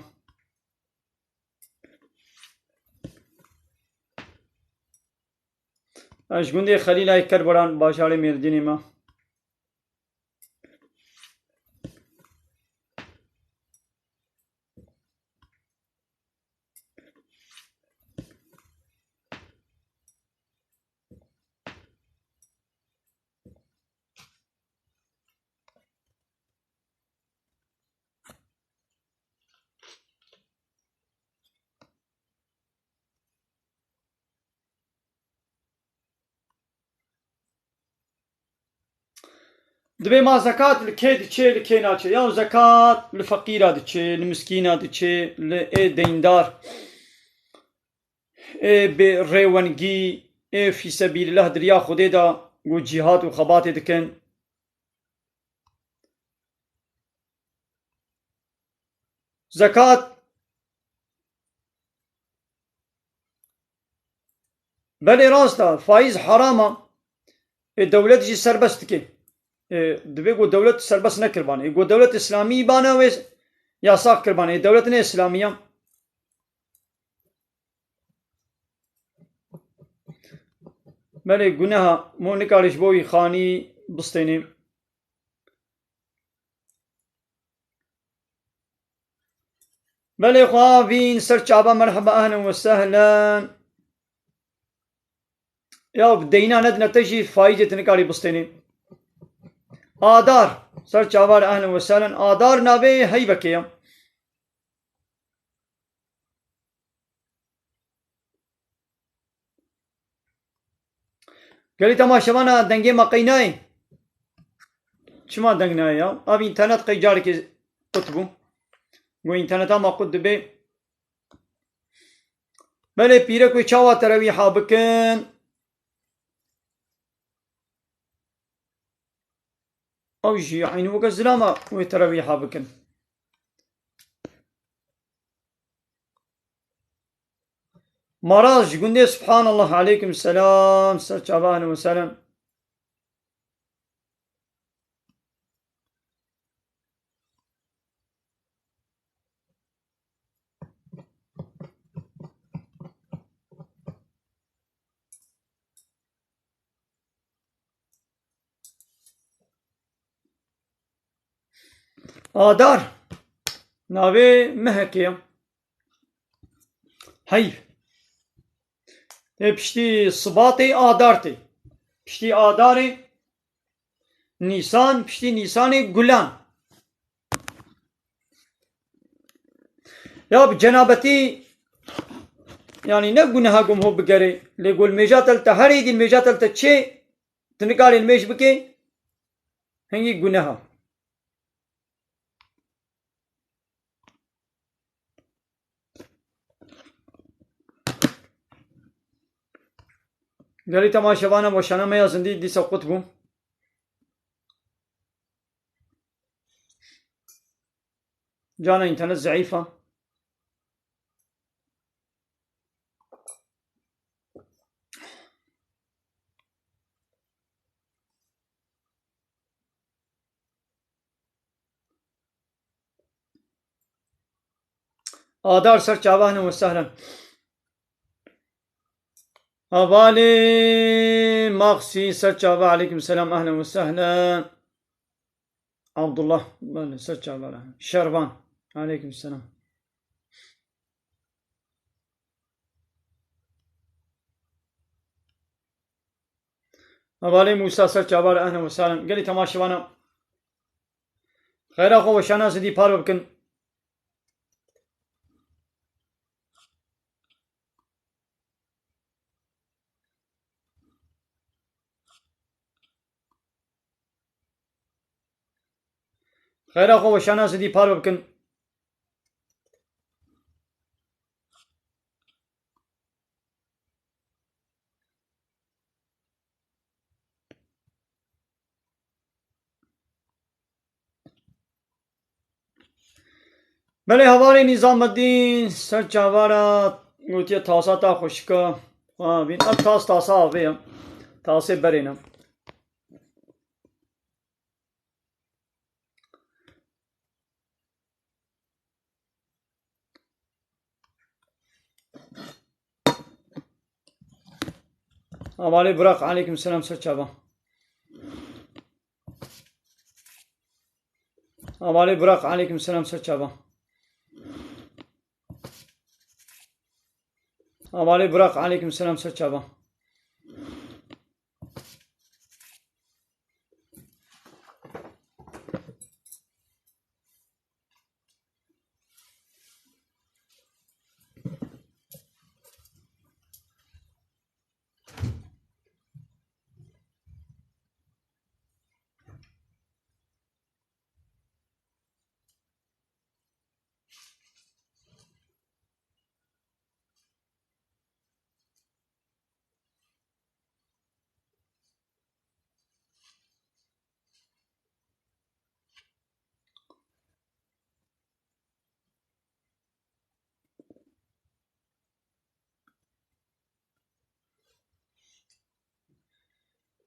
Ez ji gundê Xelîlayê Kerboran, bajarê Mêrdînê me. Dibê ma zekat li kê diçê, li kê naçê? Ya zekat li feqîra diçê, li miskîna diçê, li ê deyndar, ê bi rêwengî, ê fî sebîlillah di riya Xwedê de ku cîhad û xebatê dikin. Zekat, belê rast e, faîz heram e. Ê dewlet jî serbest dike. Ê, divê ku dewlet serbest nekirban. Ê, ku dewlet îslamî bana wê yasax kirban. Ê, dewlet ne îslamî ya. Belê guneha, mo nikarî ji bo wî xanî bistênê. Belê xwe vîn ser çava, merheba, ehlen ve sehlen. Ya bi deyna nedine te jî faîzê tu nikarî bistênî. Adar, ser çava re, ehlen ve sehlen. Adar navê heyvekê ye. Gelî temaşevana dengê me qey nayê? Çima deng nayê ya? Ev înternet qey carekê qut bû. Got înterneta me qut dibe. Belê pîrek wê çawa terewîha bikin? Ew jî eynî weke zilama wê terewîha bikin. Maraz ji gundê Subhanallah, aleykum selam, ser çava, ehlen ve sehlen. Adar. Navê mehekê ye. Heyv. Ê piştî Sibatê Adar tê. Piştî Adarê Nîsan, piştî Nîsanê Gulan. Ya bi cenabetî, yanî ne guneha gom ho bigerê, lê gol mêja te li te herê dî mêja te li te çê, tu nikarê mêj bikê, hingî guneha. Gelî temaşevana, weşana me ya zindî dîsa qut bû. Cana înternet zeîf e. Adar ser çava, ehlen ve sehlen. Hevalê Maxsî ser çava, aleykum selam, ehlen ve sehlen. Abdullah, belê, ser çava. Şervan, aleykum selam. Hevalê Mûsa ser çava re, ehlen ve sehlen. Gelî temaşevana. Xeyra xwe weşana zindî parve bikin. Xeyra xwe weşana zindî parve bikin. Belê hevalê Nîzamedîn ser çava re gotiye tasa ta xweşik e. Ha, bîn ev tas tasa avê ye. Tasê berê ne. Hevalê Burak, aleykum selam, ser çava. Hevalê Burak, aleykum selam, ser çava. Hevalê Burak, aleykum selam, ser çava.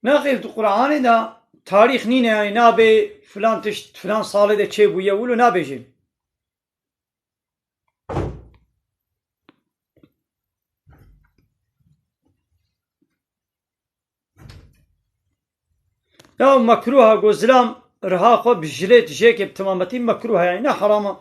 Nexêr, di Qur'anê de tarîx nîne, yanî nabê filan tişt filan salê de çêbûye, wilo nabêjin. Ya mekruh e, go zilam riha xwe bi jilet jêkê bi timametî mekruh e, yanî ne heram e.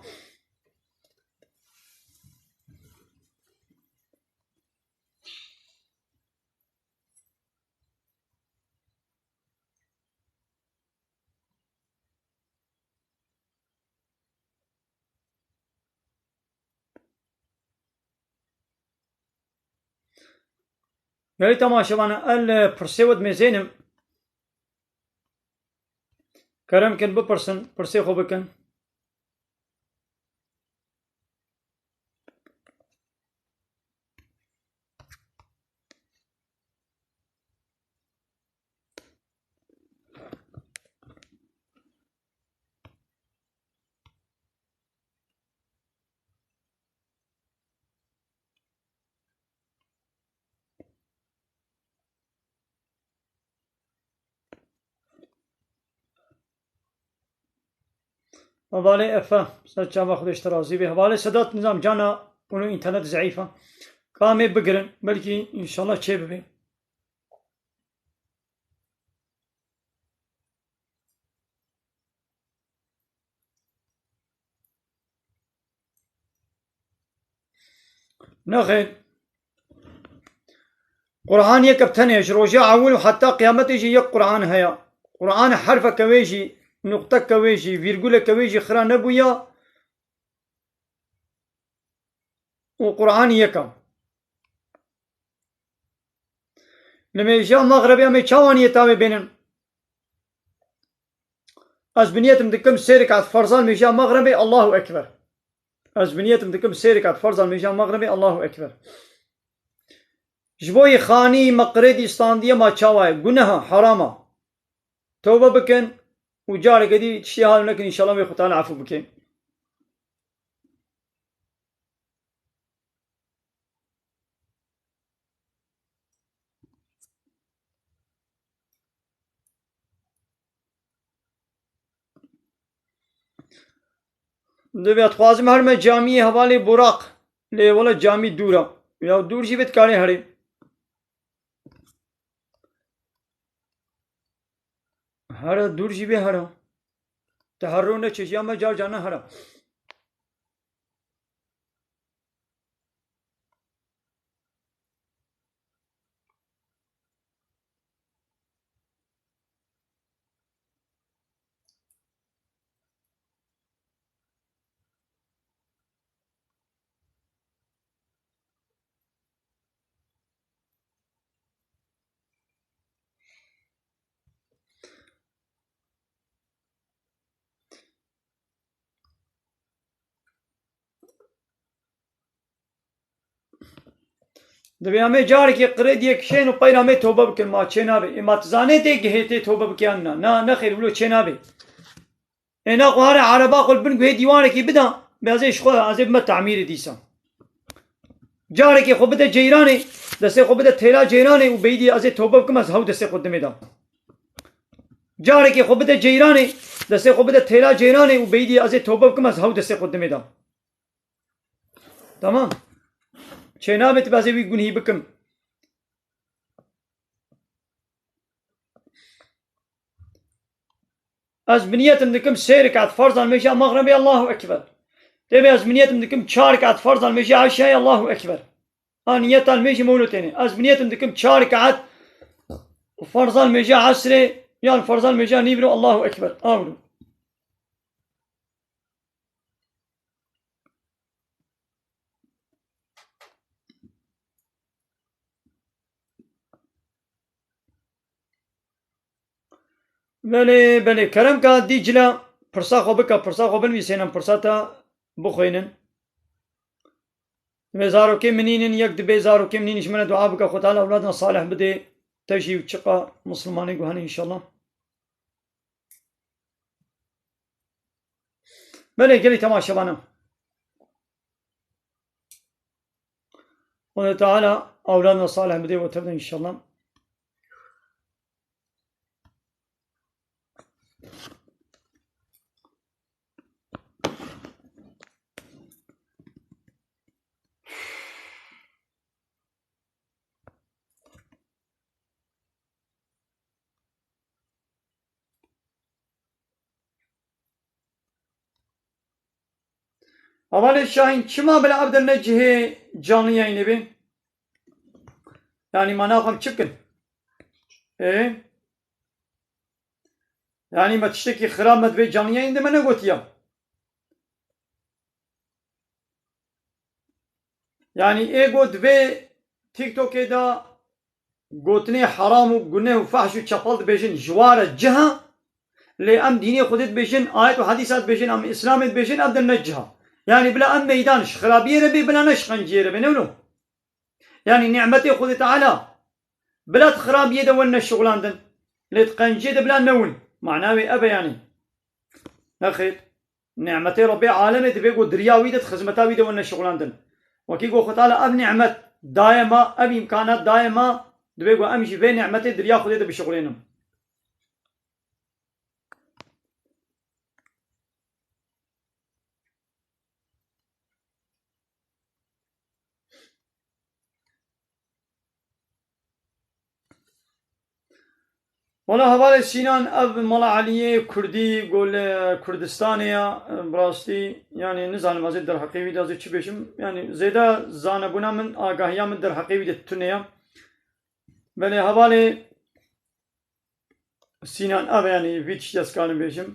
Gelî temaşevanan, el pirsê we dimêzênim. Kerem kin, bipirsin, pirsê xwe bikin. Hevalê Efe, ser çava Xwedê ji te razî be. Hevalê Sedat, nizam cana, ûno înternet zeîf e. Ka em ê bigirin, belkî înşallah çê bibe. Nexêr. Qur'an yek e bi tenê, ji roja ewil û heta qiyametê jî yek Qur'an heye. Qur'an herfeke wê jî, nuqteke wê jî, vîrguleke wê jî xira nebûya. Û Qur'an yek e. Nimêja mexrebê em ê çawa niyeta wê bênin? Ez bi niyetim dikim sê rekat ferza nimêja mexrebê, Allahu Ekber. Ez bi niyetim dikim sê rekat ferza nimêja mexrebê, Allahu Ekber. Ji bo yê xanî me qirêdî standiye ma çawa ye? Guneha, herama. Tewbe bikin û careke dî tiştê hal nekin, înşallah wê Xwe Teala efû bike. Divê dixwazim herime camiyê hevalê Burak. Lê wele camî dûr e. Ya dûr jî vê dikarê herê. Here dûr jî bê here. Teherrû neçe jî ya me car car ne here. Divê em ê carekê qirêdiyê kişên û peyra me tobe bikin, ma çê nabe. Ê ma tu zanê tê gihê tê tobe bike yan na? Na, nexêr, wilo çê nabe. Ê na xwe here ereba xwe li bin guhê dîwarekî bida, bê ez ê ji xwe, ez ê bime tamîrê dîsa. Carekê xwe bide ceyranê, destê xwe bide têla ceyranê û bêyî dî ez ê tobe bikim, ez hew destê xwe dimê da. Carekê xwe bide ceyranê, destê xwe bide têla ceyranê û bêyî dî ez ê tobe bikim, ez hew destê xwe dimê da. Tamam. Çê nabe tu bê ez ê wî gunhî bikim. Ez bi niyetim dikim sê rekat farzan mêja mexrebê, Allahu Ekber. Tê bê ez bi niyetim dikim çar rekat farzan mêja eşayê, Allahu Ekber. A niyeta li mêjî mewlo têne. Ez bi niyetim dikim çar rekat farzan mêja esrê, yan farzan mêja nîvro, Allahu Ekber. Awro. Belê, belê. Kerem ka Dîcle, pirsa xwe bike, pirsa xwe binivîsênin, pirsa te bixwînin. Divê zarokê min nînin, yek dibê zarokê min nînin, ji min re dua bike, Xwe Teala ewladina salih bidê te jî û çiqa Mislimanê guhene înşallah. Belê gelî temaşevana. Xwedê Teala ewladina salih bidê we tevde înşallah. Hevalê Şahîn, çima bila ev de ne cihê canlı yayınê bê? Yanî ma naxwem çi bikin? Ê? Yanî me tiştekî xirab me divê canlı yayın de me negotiya. Yanî ê got divê TikTokê de gotinê heram û guneh û fahş û çepel dibêjin ji wa re cih e, lê em dînê Xwedê dibêjin, ayet û hedîsa dibêjin, em Îslamê dibêjin, ev din ne cih e. Yanî bila em meydan ji xirabiyê re bê, bila ne ji qenciyê re bê, ne wilo? Yanî nîmetê Xwedê Teala bila di xirabiyê de win neşixulandin, lê di qenciyê de bila newin. Mana wê ev e yanî. Nexêr. Nîmetê Rebbê alemê divê ku di riya wî de, di xizmeta wî de win neşixulandin. Wekî ku Xwedê Teala ev nîmet daye ma, ev îmkanat daye ma, divê ku em jî vê nîmetê di riya Xwedê de bişixulênin. Wala hevalê Sînan, ev mala Eliyê Kurdî, gol, e, Kurdistanê ya, e, bi rastî, yanî nizanim ez ê derheqê wî de ez ê çi bêjim. Yanî zêde zanebûna min, agahiya min derheqê wî de tune ya. Belê hevalê Sînan, ev e, yanî vî tiştî ez karim bêjim.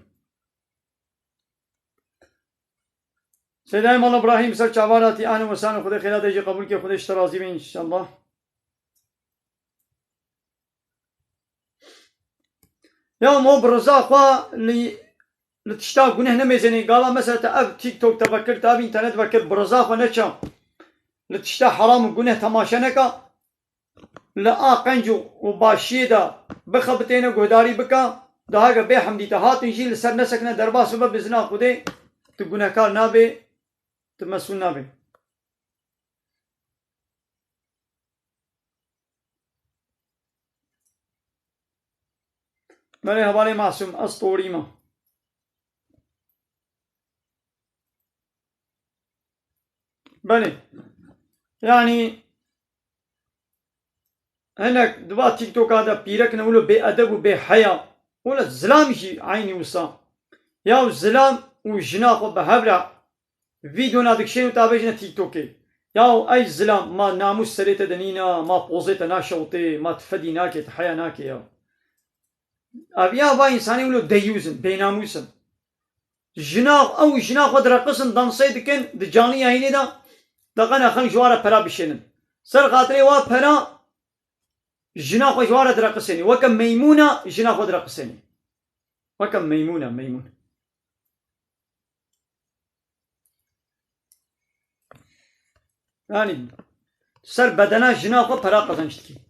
Seydayê Mala Ibrahîm, ser çavan hatî, ahlen we sahlen, Xwedê xêra te jî qebûl ke, Xwedê ji te razî be înşallah. Ya mo bi riza xwe li, li tişta guneh nemêzenî. Gava mesela te ev TikTok te vekir, te ev înternet vekir, bi riza xwe neça li tişta heram û guneh temaşe neka. Li a qenc û, û başiyê de bixebitêne, guhdarî bika, daha ge bê hemdî te hatin jî li ser nesekine, derbas bibe bi izna Xwedê, tu gunehkar nabê, tu mesûl nabê. Belê hevalê Masûm, ez torî me. Belê. Yanî hinek di va TikToka de pîrek ne wilo bêedeb û bêheya. Wilo zilam jî eynî wisa. Ya zilam û jina xwe bi hev re vîdyo nadikişên û tavêjine TikTokê. Ya ey zilam, ma namûs serê te de nîna, ma pozê te naşewtê, ma tu fedî nakê, tu heya nakê ya. Ev ya va însanê wilo deyûz in, bênamûs in. Jina, ew jina xwe direqisin, dansê dikin, di canî yayînê de, deqene xelk ji wa re pera bişênin. Ser xatirê wa pera, jina xwe ji wa re direqisênî. Weke meymûna jina xwe direqisênî. Weke meymûna, meymûn. Yanî ser bedena jina xwe pera qezenc dikî.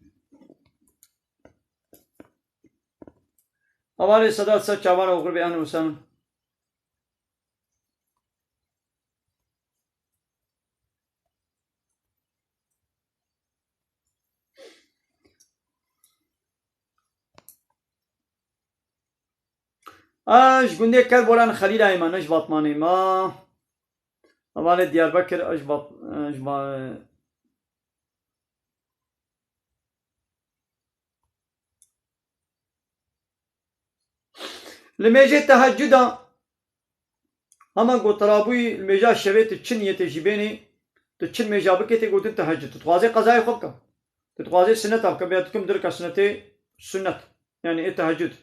Hevalê Sedat ser çavan oxir bê, ehlen û sehlen. A, ji gundê Kerbolan Xelîlayê me, ne ji Batmanê me. Hevalê Diyarbekir, a, ji Bat-, a, ji Ba-, Li mêjê tehecuda, hema ku te rabûyî li mêja şevê tu çi niyetê jî bênî, tu çi mêja bikê tê gotin teheccud. Tu dixwazê qezayê xwe bike. Tu dixwazê sineta bike, bêya dikim dirika sinetê sunnet. Yanî ê teheccud.